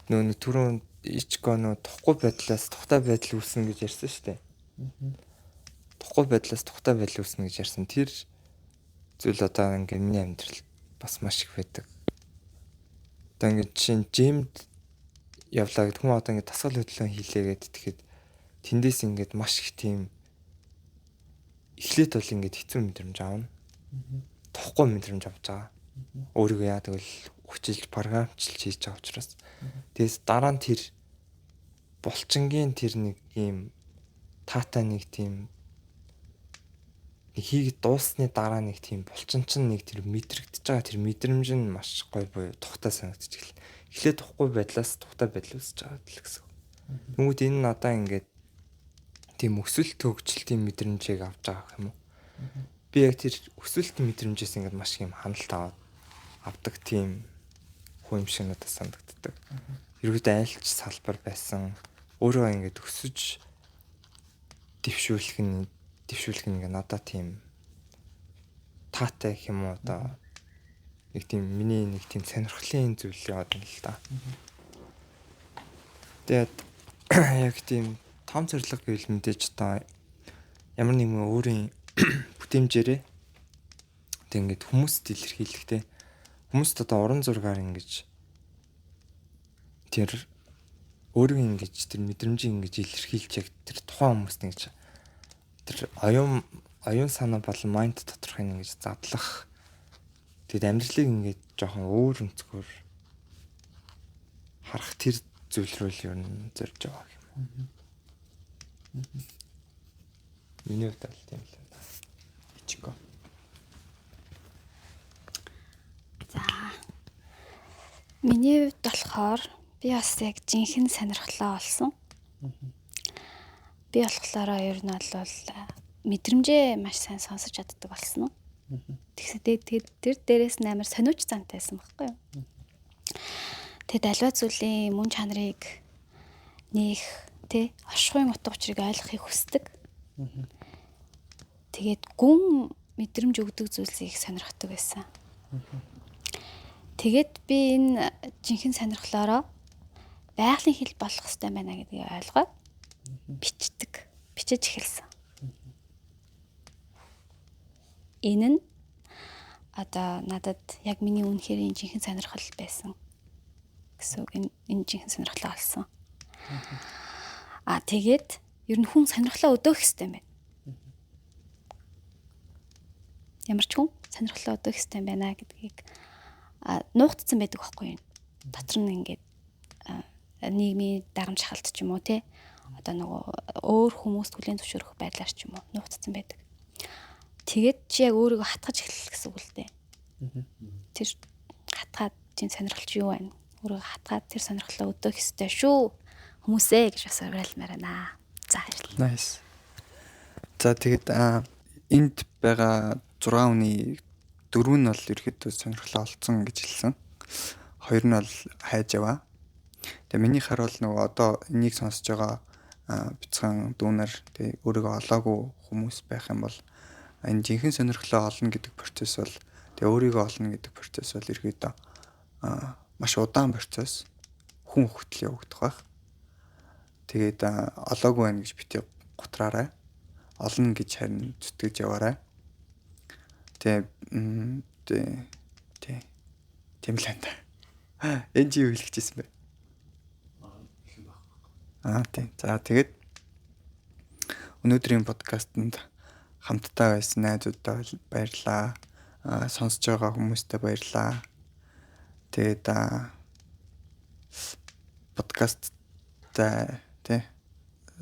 G: нөгөө түрүүн ичко нөө тухгүй байдлаас тухтай байдал үүснэ гэж ярьсан шүү дээ. Тухгүй байдлаас тухтай байдал үүснэ гэж ярьсан. Тэр зүйл одоо ингээд миний амьдралд бас маш их байдаг. Одоо ингээд жишээ нь жимд явлаа гэдэг хүн одоо ингээд дасгал хөдөлгөөн хийлээгээд тэгэхэд тэндээс ингээд маш их тийм эхлээд бол ингээд хэцүү мэдрэмж авна. Тухгүй мэдрэмж авч байгаа. Өөрийгөө яа тэгвэл хүчилж програмчилж хийж байгаа учраас. Тэгээс дараа нь тэр булчингийн тэр нэг ийм таатай нэг тийм Нэг хийгээд дууссаны дараа нэг тийм булчин чинь нэг тэр мэдрэгдэж байгаа тэр мэдрэмж нь маш гоё буюу тухтай санагдчих гэл. Эхлээд тухгүй байдлаас тухтай байдал үүсэж байгаа л гэсэн. Тэнгүүд энэ надаа ингээд тийм өсөлт хөгжилтийн мэдрэмжийг авч байгаа юм уу? Би яг тэр өсөлтийн мэдрэмжээс ингээд маш их юм хяналт аваад авдаг тийм хүн юм шиг надад санагддаг. Ерөөдөө айлч салбар байсан. Өөрөө ингээд өсөж дэвшүүлэх нь ингээд надад тийм таатай гэх юм уу одоо нэг тийм миний нэг тийм сонирхлын зүйл яваад байна л да. Тэгээд яг тийм том зорилго гэвэл мэдээж одоо ямар нэгэн өөрийн бүтээмжээрээ тэг ингээд хүмүүст илэрхийлэхтэй хүмүүст одоо уран зургаар ингэж тэр өөрийн ингэж тэр мэдрэмжийг ингэж илэрхийлж яг тэр тухайн хүмүүст ингэж тэр оюун санаа болон майнд доторхыг ингэж задлах. Тэгэд амьдралыг ингэж жоохон өөр өнцгөр харах тэр зүйл рүү л ер нь зорж байгаа юм. Миний хувьд л тийм л байна.
A: Ичко.
D: За. Миний хувьд болохоор би бас яг жинхэнэ сонирхлоо олсон. Би болохоор ер нь бол мэдрэмжээ маш сайн сонсож чаддаг болсон. Тэгсээ тэр дээрээс нь амар сониуч зантай байсан байхгүй юу? Тэгэд аливаа зүйлийн мөн чанарыг нээх, тэ оршихуйн утга учирыг ойлгохыг хүсдэг. Тэгээд гүн мэдрэмж өгдөг зүйлсийг сонирхдаг байсан. Тэгээд би энэ жинхэнэ сонирхлоороо байгалийн хэл болох хэрэгтэй байна гэдгийг ойлгоод бичдэг. Бичиж эхэлсэн. Энэ нь одоо надад яг миний үнэхээр жинхэнэ сонирхол байсан гэсэн үг. Энэ жинхэнэ сонирхлоо олсон. Аа тэгээд ер нь хүн сонирхлоо өдөөх хэрэгтэй юм байна. Ямар ч хүн сонирхлоо өдөөх хэрэгтэй байна гэдгийг нуугдсан байдаг байхгүй юу? Дотор нь ингээд нийгмийн дарамт шахалт ч юм уу те одоо нөгөө өөр хүмүүст хүлээн зөвшөөрөх байдлаар ч юм уу нуугдсан байдаг. Тэгээд чи яг өөрийгөө хатгаж эхлэх гэсэн үг л дээ. Тэр хатгаад чинь сонирхолч юу байна? Өөрийгөө хатгаад тэр сонирхлоо өдөөх ёстой шүү. Хүмүүсээ гэж бас уриалмаар байна. За баярлалаа.
A: Nice. За тэгээд энд байгаа 6 хүний 4 нь бол ерөөхдөө сонирхлоо олцсон гэж хэлсэн. 2 нь бол хайж яваа. Тэгээ миний хар бол нөгөө одоо энийг сонсож байгаа бяцхан дүүнер тэгээ өөрийгөө олоогүй хүмүүс байх юм бол энэ жинхэнэ сонирхлоо олно гэдэг процесс бол тэгээ өөрийгөө олно гэдэг процесс бол ерөөдөө маш удаан процесс, хүн хөтлөл явагдах байх. Тэгээд олоогүй байна гэж бити гутраарай. Олно гэж харин зүтгэж яваарай. Тэгээ тий тийм л энэ. Энэ чи юу хэлэх гэжсэн бэ? Аа тий. За тэгээд өнөөдрийн подкастэнд хамтдаа байсан найзуудаа баярлалаа. Сонсож байгаа хүмүүстээ баярлалаа. Тэгээд подкасттай тий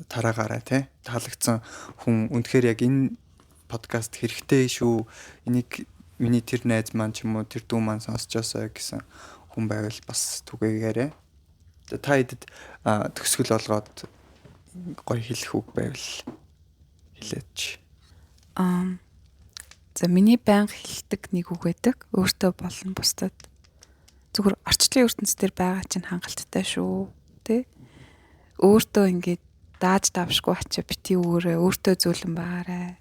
A: тараагаарай тий. Таалагдсан хүн үнэхээр яг энэ подкаст хэрэгтэй шүү. Энийг миний тэр найз маань ч юм уу тэр дүү маань сонсчоосой гэсэн хүн байвал бас түгээгээрэй. Та хэдэд төгсгөл болгоод гоё хэлэх үг байвал хэлээч.
B: За миний байнга хэлдэг нэг үг байдаг. Өөртөө болон бусдад зүгээр орчлон ертөнцийн байгаа чинь хангалттай шүү, тэ? Өөртөө ингээд дааж давшгүй ачаа бити үүрээ өөртөө зөөлөн байгаарай.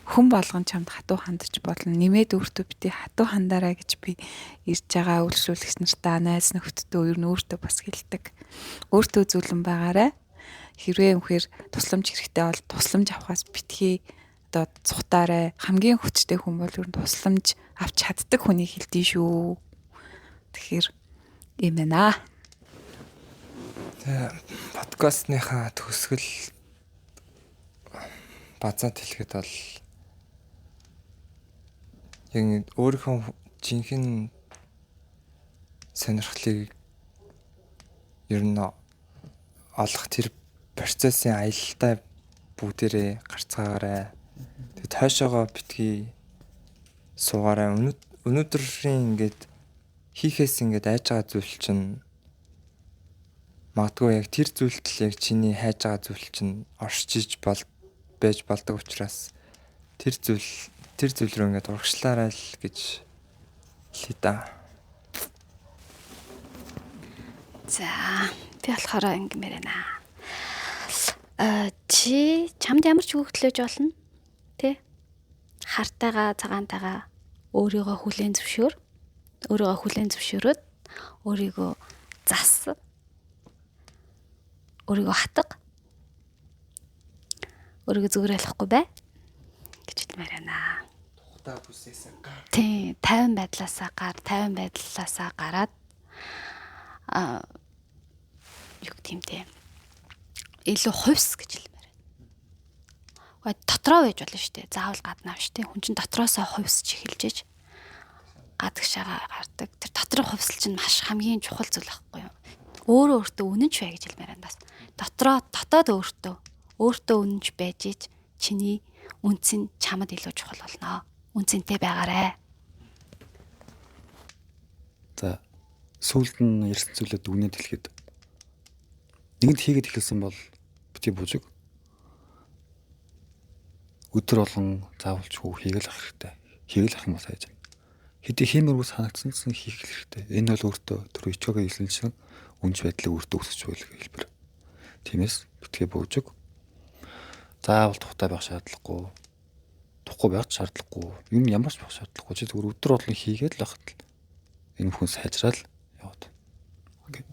B: Хүн болгон чамд хатуу хандж болно. Нэмээд өөртөө бити хатуу хандаарай гэж би ирж байгаа үйлчлүүлэгч нартаа, найз нөхдөдөө ер нь өөртөө бас хэлдэг. Өөртөө зөөлөн байгаарай. Хэрвээ үнэхээр тусламж хэрэгтэй бол тусламж авахаас битгий одоо цухтаарай. Хамгийн хүчтэй хүн бол ер нь тусламж авч чаддаг хүнийг хэлдэг шүү. Тэгэхээр ийм байна.
G: Тэгээ подкастныхаа төгсгөл базаад хэлэхэд бол яг өөрийнхөө жинхэнэ сонирхлыг ер нь олох тэр процессын аялалтай бүгдээрээ гарцгаагаарай. Тэгээд хойшоогоо битгий суугаарай. Өнөөдрийн ингээд хийхээс ингээд айж байгаа зүйл чинь магадгүй яг тэр зүйлд л яг чиний хайж байгаа зүйл чинь оршиж бол байж болдог учраас тэр зүйл рүү ингээд урагшлаарай л гэж хэлье да.
D: За, би болохоор ингэмээр байна. Чи чамд ямар ч өгөгдлөж болно. Тэ? Хартайгаа, цагаантайгаа өөрийгөө хүлээн зөвшөөр. Өөрийгөө хүлээн зөвшөөрөөд өөрийгөө зас. Өөрийгөө хатга. Өөрийгөө зүгээр ойлгохгүй бай гэж хэлмээр байна.
A: Тухтай бүсээсээ гар.
D: Тий, 50 байдлаасаа гар, 50 байдлаасаа гараад юу гэх юм те. Илүү хувьс гэж хэлмээр байна. Гэхдээ дотроо байж болно шүү дээ. Заавал гаднаа биш те. Хүн чинь дотроосоо хувьсч эхэлж ээж гадагшаага гардаг. Тэр доторх хувьсэл чинь маш хамгийн чухал зүйл байхгүй юу? Өөрөө өөртөө үнэнч бай гэж хэлмээр байна бас. Дотроо дотоод өөртөө үнэнч байж ич чиний үнц нь чамд илүү чухал болно. Үнцэнтэй байгаарэ.
C: За, сүүлд нь ярьсан зүйлээ дүгнээд хэлэхэд нэгэнт хийгээд эхэлсэн бол бити бужиг өдөр болгон заавалчгүй хийгээл ах хэрэгтэй. Хийгээл ах юм бол сайж. Хэдий хиймэргүй санагдсан ч хийх хэрэгтэй. Энэ бол өөртөө тэр ичогийн хэлсэн чинь үнж байдлыг өөртөө өсөж байлг хэлбэр. Тиймээс битгий буужиг заавал тухтай байх шаардлагагүй. Тухгүй байх шаардлагагүй. Юм ямар ч байх шаардлагагүй. Чи зүгээр өдөр болгон хийгээд л байхад л энэ хүн сайжраал яваад. Окей.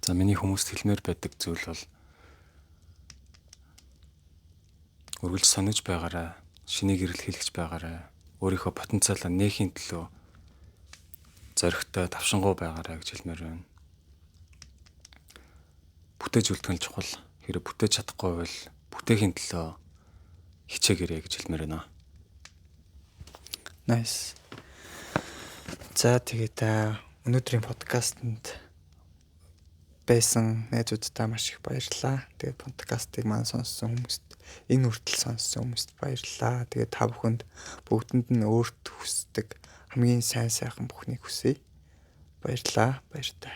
E: За, миний хүмүүст хэлмээр байдаг зүйл бол үргэлж сониж байгаарай, шинийг эрэл хэлж байгаарай, өөрийнхөө потенциалаа нээхийн төлөө зоригтой, давшингуй байгаарай гэж хэлмээр байна. Бүтээж үлдэх нь чухал. Хэрэв бүтээж чадахгүй бол бүтээхийн төлөө хичээгээрэй гэж хэлмээр байна.
A: Nice. За, тэгээд өнөөдрийн подкастэнд байсан найзуудтай маш их баярлалаа. Тэгээд подкастыг маань сонссон хүмүүст, энэ хүртэл сонссон хүмүүст баярлалаа. Тэгээд та бүхэнд бүгдэнд нь өөрт хүсдэг хамгийн сайн сайхан бүхнийг хүсье. Баярлалаа. Баяртай.